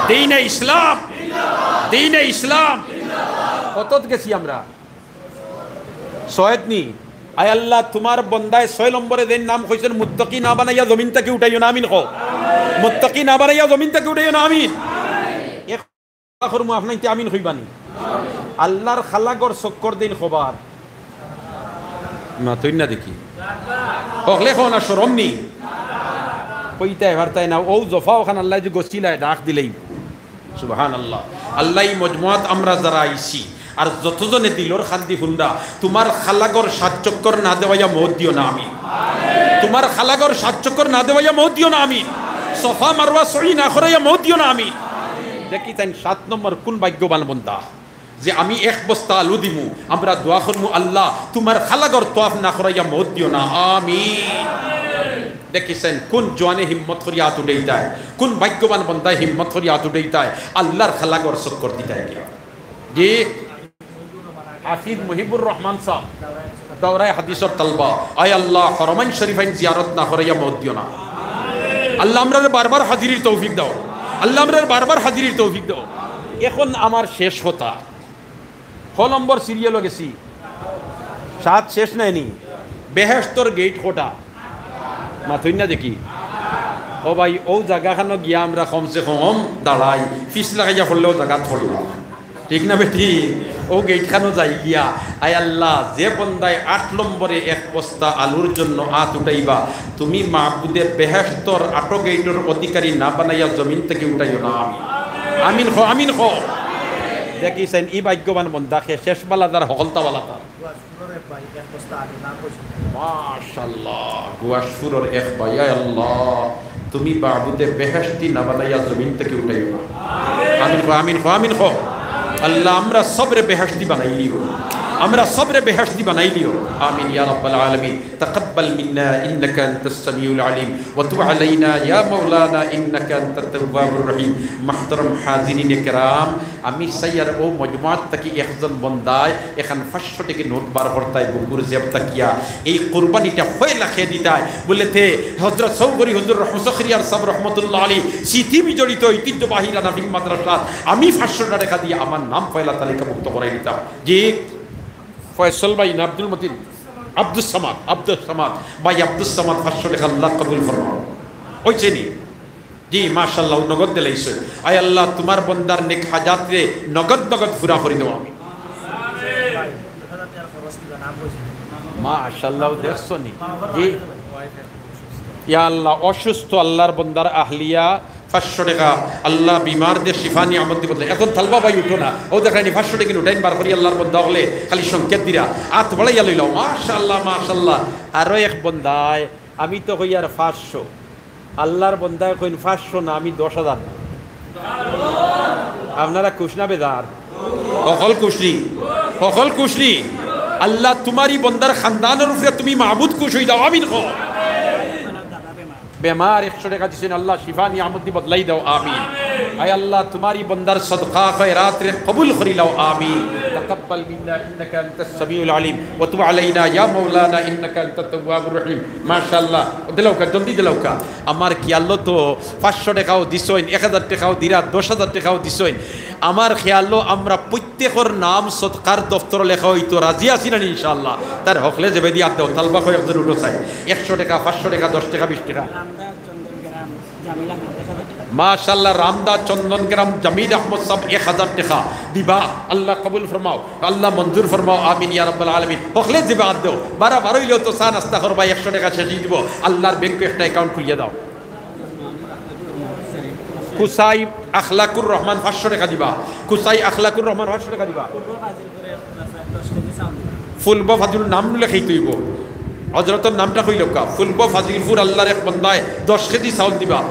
দ্বীনে ইসলাম। দ্বীনে ইসলাম। কতত গেছি আমরা? ছয়ত নি? আয় আল্লাহ, তুমার বন্দায় ছয় নম্বরে যেইন নাম কইছইন, মুত্তাকি না বানাইয়া জমিন থাকি উঠাইও না, আমিন কও। মুত্তাকি না বানাইয়া জমিন থাকি উঠাইও না, আমিন। এক করমু, আপনাইনতে আমিন কইবা নি? আল্লাহর খালাঘর চক্কর দেইন কবার। মাতইন না দেখি। হকলে কও না, শরম নি? কইতায় পারতায় না, অউ জফা অখান আল্লায় যে গছিলায় ডাক দিলেই। সুবহানাল্লাহ। আল্লাহ, ই মজমুয়াত আমরা যারা আইছি, আর যতজনে দিলর খান্দি হুনরা, তুমার খালাঘর সাত চক্কর না দেওয়াইয়া মউত দিও না, আমিন। তুমার খালাঘর সাত চক্কর না দেওয়াইয়া মউত দিও না, আমিন। সফা মারওয়া সই না করাইয়া মউত দিও না, আমিন। দেখিছইন সাত নম্বর কোন ভাগ্যবান বন্দা, যে আমি এক বস্তা আলু দিমু, আমরা দোয়া করমু, "আল্লাহ, তুমার খালাঘর তওয়াফ না করাইয়া মউত দিও না, আমিন।" দেখিছইন কোন জোয়ানে হিম্মত করি আত উঠাইতায়, কোন ভাগ্যবান বন্দায় হিম্মত করি আত উঠাইতায়, আল্লাহর খালাঘর চক্কর দিতায় গিয়া। জি, হাফিজ মুহিবুর রহমান সাব, দাওরায়ে হাদিসর তালবা, আয় আল্লাহ, হরমাইন শরীফাইন জিয়ারত না করাইয়া মউত দিও না। আল্লাহ, আমরারে বারবার হাজিরির তৌফিক দেও। আল্লাহ, আমরারে বারবার হাজিরির তৌফিক দেও। এখন আমার শেষ কথা, ক নম্বর সিরিয়ালো গেছি? সাত শেষ নায়নি? বেহেশতর গেইট কটা? মাতইন না দেখি। ও ভাই, অউ জাগাখানো গিয়া আমরা কমসে কম দাঁড়াই, পিছ লাগাইয়া পড়লেও জাগাত পড়লাম। ঠিক না বেটি? অউ গেইটখানো যাই গিয়া, আয় আল্লাহ, যে বন্দায় আট নম্বরে এক বস্তা আলুর জন্য আত উঠাইবা, তুমি মাবুদে বেহেশতর আটো গেইটর অধিকারী না বানাইয়া জমিন থাকি উঠাইও না। আমিন। আমিন কও, আমিন কও। দেখি চাইন, ই ভাগ্যবান বন্দা কে শেষ বালা যার হকলতা বালা তার। মাশাআল্লাহ, গুয়াশপুরর এক ভাই, আয় আল্লাহ, তুমি বাবুতে বেহেশতি না বানাইয়া জমিন থাকি উঠাইও না। আমিন কও, আমিন কও, আমিন কও। আল্লাহ, আমরা সবরে বেহেশতি বানাইলিও, আমরা সবরে বেহেশতি বানাইলিও। আমিন ইয়া রাব্বাল আলামিন। تقبل منا إنك أنت السميع العليم وتب علينا يا مولانا إنك أنت التواب الرحيم। মুহতারাম হাজিরিনে কেরাম, আমি চাইয়ার অউ মজমাত থাকি একজন বন্দায় এখান পাঁচশো টেকা নোট বার করতায় বুকুর জেব থাকিয়া, এই কুরবানিটা পয়লা কে দিতায়। বুলে তে হযরত চৌধুরী হুজুর রহমত শখরিয়ার সাহেব রহমতুল্লাহ আলী স্মৃতি বিজড়িত ঐতিহ্যবাহী রানাফিং মাদ্রাসা, আমি পাঁচশো টেকা দিয়া আমার নাম পয়লা তালিকাভুক্ত করাই দিতাম। জি, ফয়সল ভাই না আব্দুল মতিন? আব্দুস সামাদ, আব্দুস সামাদ। ভাই আব্দুস সামাদ, পাঁচশো টেকা আল্লাহ কবুল ফরমাও। অইছে নি? জি, মাশাআল্লাহ, নগদ দিলাইছে। আয় আল্লাহ, তুমার বন্দার নেক হাজাতরে নগদ নগদ পুরা করি দেও। মাশাআল্লাহ, দেখছো নি? জি। ইয়া আল্লাহ, অসুস্থ আল্লাহর বন্দার আহলিয়া, পাঁচশো টেকা, আল্লাহ বিমাররে শিফা নিয়ামত দি বদলাই। এখন তালবা ভাই উঠো না, অউ দেখাইনি পাঁচশো টেকা নোট আইন বার করি আল্লাহর বন্দা অকলে খালি সংকেত দিরা, আত বাড়াইয়া লইলাও। মাশাআল্লাহ, মাশাআল্লাহ। আরো এক বন্দায়, আমি তো কইয়ার পাঁচশো, আল্লাহর বন্দায় কইন পাঁচশো না, আমি দশ হাজার। আপনারা খুশ না বেজার? হকল খুশ নি, হকল খুশ নি। আল্লাহ, তুমার ই বন্দার খানদানর উপরে তুমি মাবুদ খুশ অই যাও, আমিন কও। বেমার একশো টেকা দিছইন, আল্লাহ শিফা নিয়ামত দি বদলাই দাও, আমিন। আয় আল্লাহ, তুমার ই বন্দার সদকা খয়রাতরে কবুল করি লাও, আমিন। تقبل منا إنك أنت السميع العليم وتب علينا يا مولانا إنك أنت التواب الرحيم। মাশাআল্লাহ, দিলাউক্কা, জলদি দিলাউক্কা। আমার খিয়ালো তো পাঁচশো টেকাও দিছইন, এক হাজার টেকাও দিরা, দশ হাজার টেকাও দিছইন। আমার খিয়ালো আমরা প্রত্যেকর নাম সদকার দফতর লেখা অইতো, রাজি আছি না ইনশাআল্লাহ? তার হকলে জেবে দি আত দেও, তালবা কয় একজন উঠো চাই, একশো টেকা, পাঁচশো টেকা, দশ টেকা, বিশ টেকা। মাশাআল্লাহ, রামদা চন্দনগ্রাম জামিল আহমদ সাহেব এক হাজার টেকা দিবা, আল্লাহ কবুল ফরমাও, আল্লাহ মঞ্জুর ফরমাও, আমিন ইয়া রাব্বাল আলামিন। হকলে জেবে আত দেও, বারা বারো অইলেও তো চা নাস্তা করবা, একশো টেকা শেষ অই দিব, আল্লাহর ব্যাংকে একটা অ্যাকাউন্ট খুলিয়া দাও। কুসাই আখলাকুর রহমান পাঁচশো টেকা দিবা। কুসাই আখলাকুর রহমান পাঁচশো টেকা দিবা। ফুলব ফাজিল নাম লেখাইতে অইব। হজরতর নামটা কইলাউক্কা। ফুলব ফাজিলপুর আল্লাহর এক বন্দায় দশ কেজি চাউল দিবা।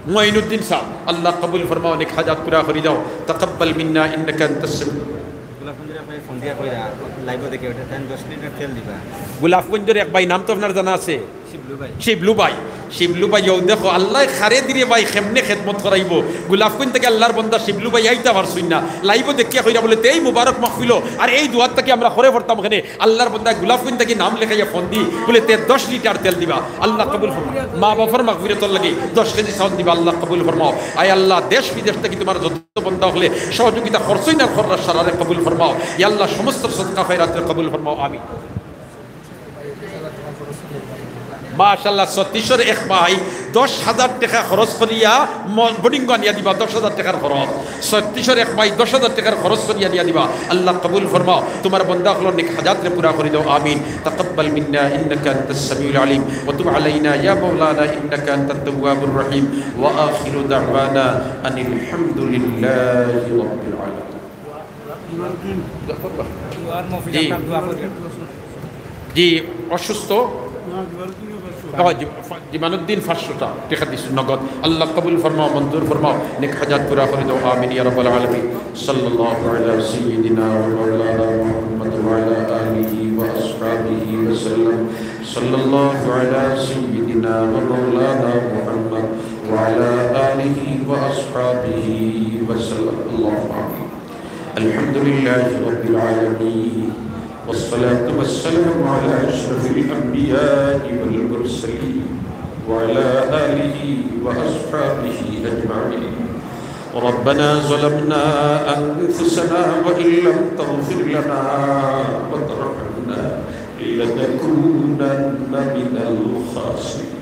মঈনুদ্দিন সাহেব, আল্লাহ কবুল ফরমাও, নেক হাজাত পুরা করি দাও। তাকাব্বাল মিন্না ইন্নাকা আনতাস সামিউল। গোলাপগঞ্জর এক ভাই ফোন দিয়া কইরা, লাইভও দেখে ওটা, তাই দশ লিটার তেল দিবা। গোলাপগঞ্জর এক ভাই, নাম তো আপনার জানা আছে? শিবলু ভাই। শিবলু ভাই, শিবলু ভাই, অউ দেখো, আল্লায় কারে দিরে ভাই, কেমনে খেদমত করাইবো। গোলাপগঞ্জ থাকি আল্লাহর বন্দা শিবলু ভাই আইতা পারছইন না, লাইভও দেখিয়া কইরা বুলে, "তেই মুবারক মাহফিলো, আর এই দুয়ার থাকি আমরা করে পড়তাম কেনে।" আল্লাহর বন্দা গোলাপগঞ্জ থাকি নাম লেখাইয়া ফোন দি বুলে, "তে দশ লিটার তেল দিবা।" আল্লাহ কবুল ফরমাও। মা বাপর মাগফিরাতর লাগি দশ কেজি চাউল দিবা, আল্লাহ কবুল ফরমাও। আয় আল্লাহ, দেশ বিদেশ থাকি তুমার যত বন্দা অকলে সহযোগিতা করছইন আর কররা, সারারে কবুল ফরমাও। ইয়া আল্লাহ, সমস্ত সদকা খয়রাতরে কবুল ফরমাও, আমিন। মাশাআল্লাহ, ছত্রিশর এক ভাই দশ হাজার টেকা খরচ করিয়া ম-, বোর্ডিং আনিয়া দিবা, দশ হাজার টেকার খরচ। ছত্রিশর এক ভাই দশ হাজার টেকার খরচ করিয়া আনিয়া দিবা। আল্লাহ কবুল ফরমাও, তুমার বন্দা অকলর নেক হাজাতরে পুরা করি দাও, আমিন। তাকাব্বাল মিন্না ইন্নাকা আনতাস সামিউল আলিম ওয়া তুব আলাইনা ইয়া মাওলানা ইন্নাকা আনতাত তাওয়াবুর রহিম। ওয়া আখিরু দাওয়ানা আনিল হামদুলিল্লাহি রাব্বিল আলামিন। জি। জি, অসুস্থ। ও, জি, ফা-, জিমানুদ্দিন পাঁচশো টেকা দিছে নগদ। আল্লাহ কবুল ফরমাও, মঞ্জুর ফরমাও, নেক হাজাত পুরা করি দাও। আমিন ইয়া রাব্বাল আলামিন। সাল্লাল্লাহু আলা সাইয়্যিদিনা ওয়া মাওলানা মুহাম্মদ ওয়া আলা আলিহি ওয়া আসহাবিহি ওয়া সাল্লাম। সাল্লাল্লাহু আলা সাইয়্যিদিনা ওয়া মাওলানা মুহাম্মদ ওয়া আলা আলিহি ওয়া আসহাবিহি ওয়া সাল্লাম। আল্লাহুম্মা আমিন। الحمد لله رب العالمين، والصلاة والسلام على أشرف الأنبياء والمرسلين، وعلى آله وأصحابه أجمعين. ربنا ظلمنا أنفسنا وإن لم تغفر لنا وترحمنا لنكونن من الخاسرين.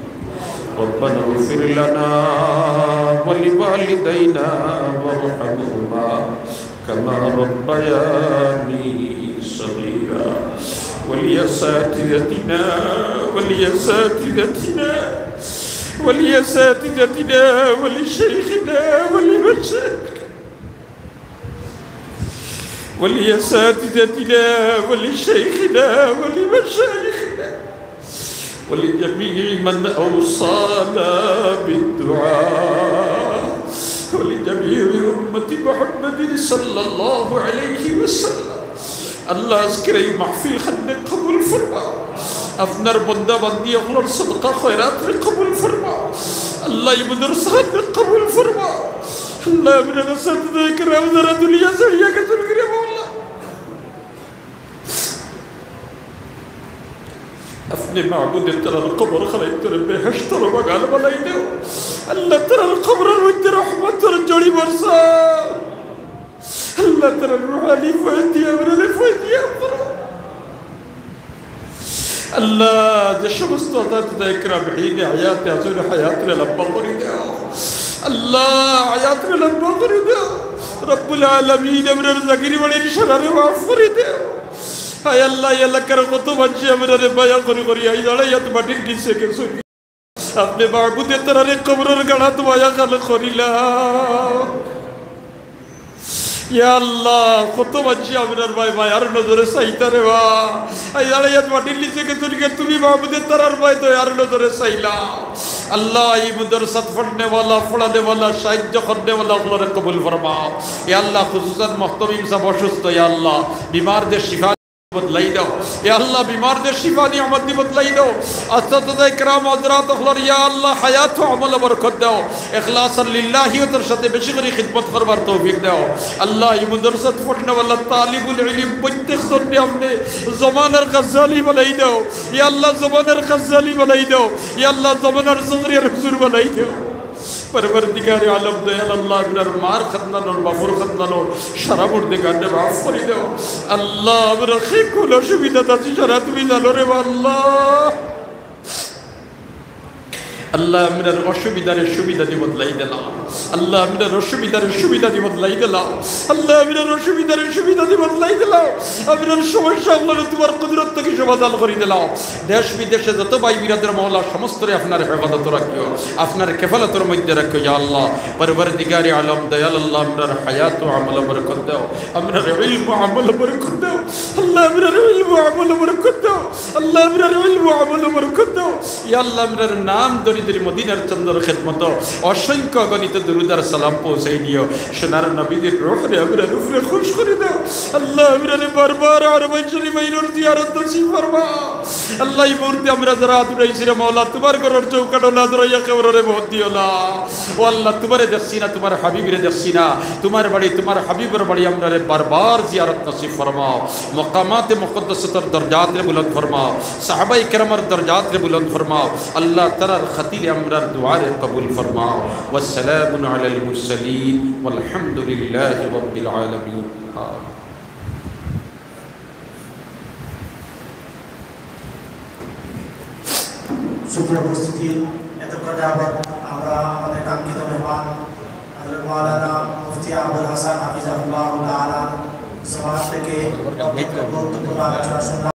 ربنا اغفر لنا ولوالدينا وارحمهما كما ربياني صغيرا. ولأساتذتنا، ولأساتذتنا، ولأساتذتنا، ولشيخنا، ولمشايخنا. ولأساتذتنا ولشيخنا ولمشايخنا ولجميع من أوصانا بالدعاء ولجميع أمة محمد صلى الله عليه وسلم. আল্লাহ, আজকের এই মাহফিল খানরে কবুল ফরমাও। আপনার বন্দা বান্দি অকলর সদকা খয়রাতরে কবুল ফরমাও। আল্লাহ, এই মাদ্রাসা খানরে কবুল ফরমাও। আল্লাহ, আমরার আসাতিজা কেরাম যারা দুনিয়া ছাড়িয়া গেছইন গিয়া রে মাওলা, আপনে মাবুদে তারার কবর খানাইন্তরে বেহেশতর বাগান বানাই দেও। আল্লাহ, তারার কবরর মধ্যে রহমতর ঝড়ি বর্ষাও। আল্লাহ, তারার রুহানি ফয়েজ দিয়া আমরারে ফয়েজিয়াব করো। আল্লাহ, যে সমস্ত আসাতিজা কেরাম হিনে হায়াতে আছইন, হায়াতরে লম্বা করি দেও। আল্লাহ, হায়াতরে লম্বা করি দেও। রব্বুল আলামিন, আমরার জাগির বাড়ির সারারে মাফ করি দেও। হায় আল্লাহ, এই এলাকার কত মানষে আমরারে মায়া করি করি এই দাঁড়াইয়াত মাটির নিচে গেছইন। আপনে মাবুদে তারারে কবরর গাড়াত মায়া খান করিলাও। ইয়া আল্লাহ, কত মানষে আমরার বায় মায়ার নজরে চাইতা রে বা। এই দাঁড়াইয়াত মাটির নিচে গেছইন গিয়া, তুমি মাবুদে তারার বায় দয়ার নজরে চাইলাও। আল্লাহ, এই মাদ্রাসাত পড়নেওয়ালা, পড়ানেওয়ালা, সাহায্য করনেওয়ালা অকলরে কবুল ফরমাও। ইয়া আল্লাহ, খুসুসান মুহতামিম সাব অসুস্থ, ইয়া আল্লাহ, বিমাররে শিফা বদলাই দেও। ইয়া আল্লাহ, বিমাররে শিফা নিয়ামত দি বদলাই দেও। আসাতিজা কেরাম হযরত অকলর ইয়া আল্লাহ হায়াত ও আমলো বরকত দেও। ইখলাস আর লিল্লাহিয়তর সাথে বেশি করি খিদমত করবার তৌফিক দেও। আল্লাহ, এই মাদ্রাসাত পড়নেওয়ালা তালিবুল ইলম প্রত্যেক জনরে আপনে জমানার গাজ্জালি বানাই দেও। ইয়া আল্লাহ, জমানার গাজ্জালি বানাই দেও। ইয়া আল্লাহ, জমানার জগরিয়ার হুজুর বানাই দেও। পরওয়ারদিগারে আলম দয়াল আল্লাহ, আমরার মার খান্দানর, বাফর খান্দানর সারা মুর্দেগানরে মাফ করি দেও। আল্লাহ, আমরার যে কুনু অসুবিধাত আছি সারা তুমি জানো রে আল্লাহ। আল্লাহ, আমরার অসুবিধারে সুবিধা দি বদলাই দিলাও। আল্লাহ, আমরার অসুবিধারে সুবিধা দি বদলাই দিলাও। আল্লাহ, আমরার অসুবিধারে সুবিধা দি বদলাই দিলাও। আমরার সমস্যা অকলরে তুমার কুদরত থাকি সমাধান করি দিলাও। দেশ বিদেশে যত ভাই বিরাদর মাওলা, সমস্তরে আপনার হেফাজতো রাখিও, আপনার খেফালতর মধ্যে রাখিও, ইয়া আল্লাহ। পরওয়ারদিগারে আলম, দয়াল আল্লাহ, আমরার হায়াত ও আমলো বরকত দেও, আমরার ইলম ও আমলো বরকত দেও। আল্লাহ, আমরার ইলম ও আমলো বরকত দেও। আল্লাহ, আমরার ইলম ও আমলো বরকত দেও। ইয়া আল্লাহ, আমরার নাম ধরি ধরি মদিনার চান্দর খেদমতো অসংখ্য অগণিত দুরুদ আর সালাম পৌঁছাই দিও। সোনার নবীজির রুহরে আমরার উপরে খুশ করি দেও। আল্লাহ, আমরারে বারবার হারামাইন শরীফাইনর জিয়ারত নসিব ফরমাও। আল্লাহ, এই মুহূর্তে আমরা যারা আত উঠাইছি রে মাওলা, তুমার ঘরর চৌকাঠো না দাঁড়াইয়া কেউররে মউত দিও না। ও আল্লাহ, তুমারে দেখছি না, তুমার হাবিবরে দেখছি না, তুমার বাড়ি, তুমার হাবিবর বাড়ি আমরারে বারবার জিয়ারত নসিব ফরমাও। মকামাতে মুকদ্দাসাতর দরজাতরে বুলন্দ ফরমাও, সাহাবায়ে কেরামর দরজাতরে বুলন্দ ফরমাও। আল্লাহ, তারার খাতিরে আমরার দোয়ারে কবুল ফরমাও। ওয়াসসালামুন আলাল মুরসালিন ওয়ালহামদুলিল্লাহি রাব্বিল আলামিন। আমিন। সুপ্রিয় উপস্থিতি, এতক্ষণ যাবত আমরা আমাদের কাঙ্ক্ষিত মেহমান হযরত মাওলানা মুফতি আবুল হাসান হাফিজাহুল্লাহ তাআলা জমাত থেকে গুরুত্বপূর্ণ আলোচনা শুনলাম।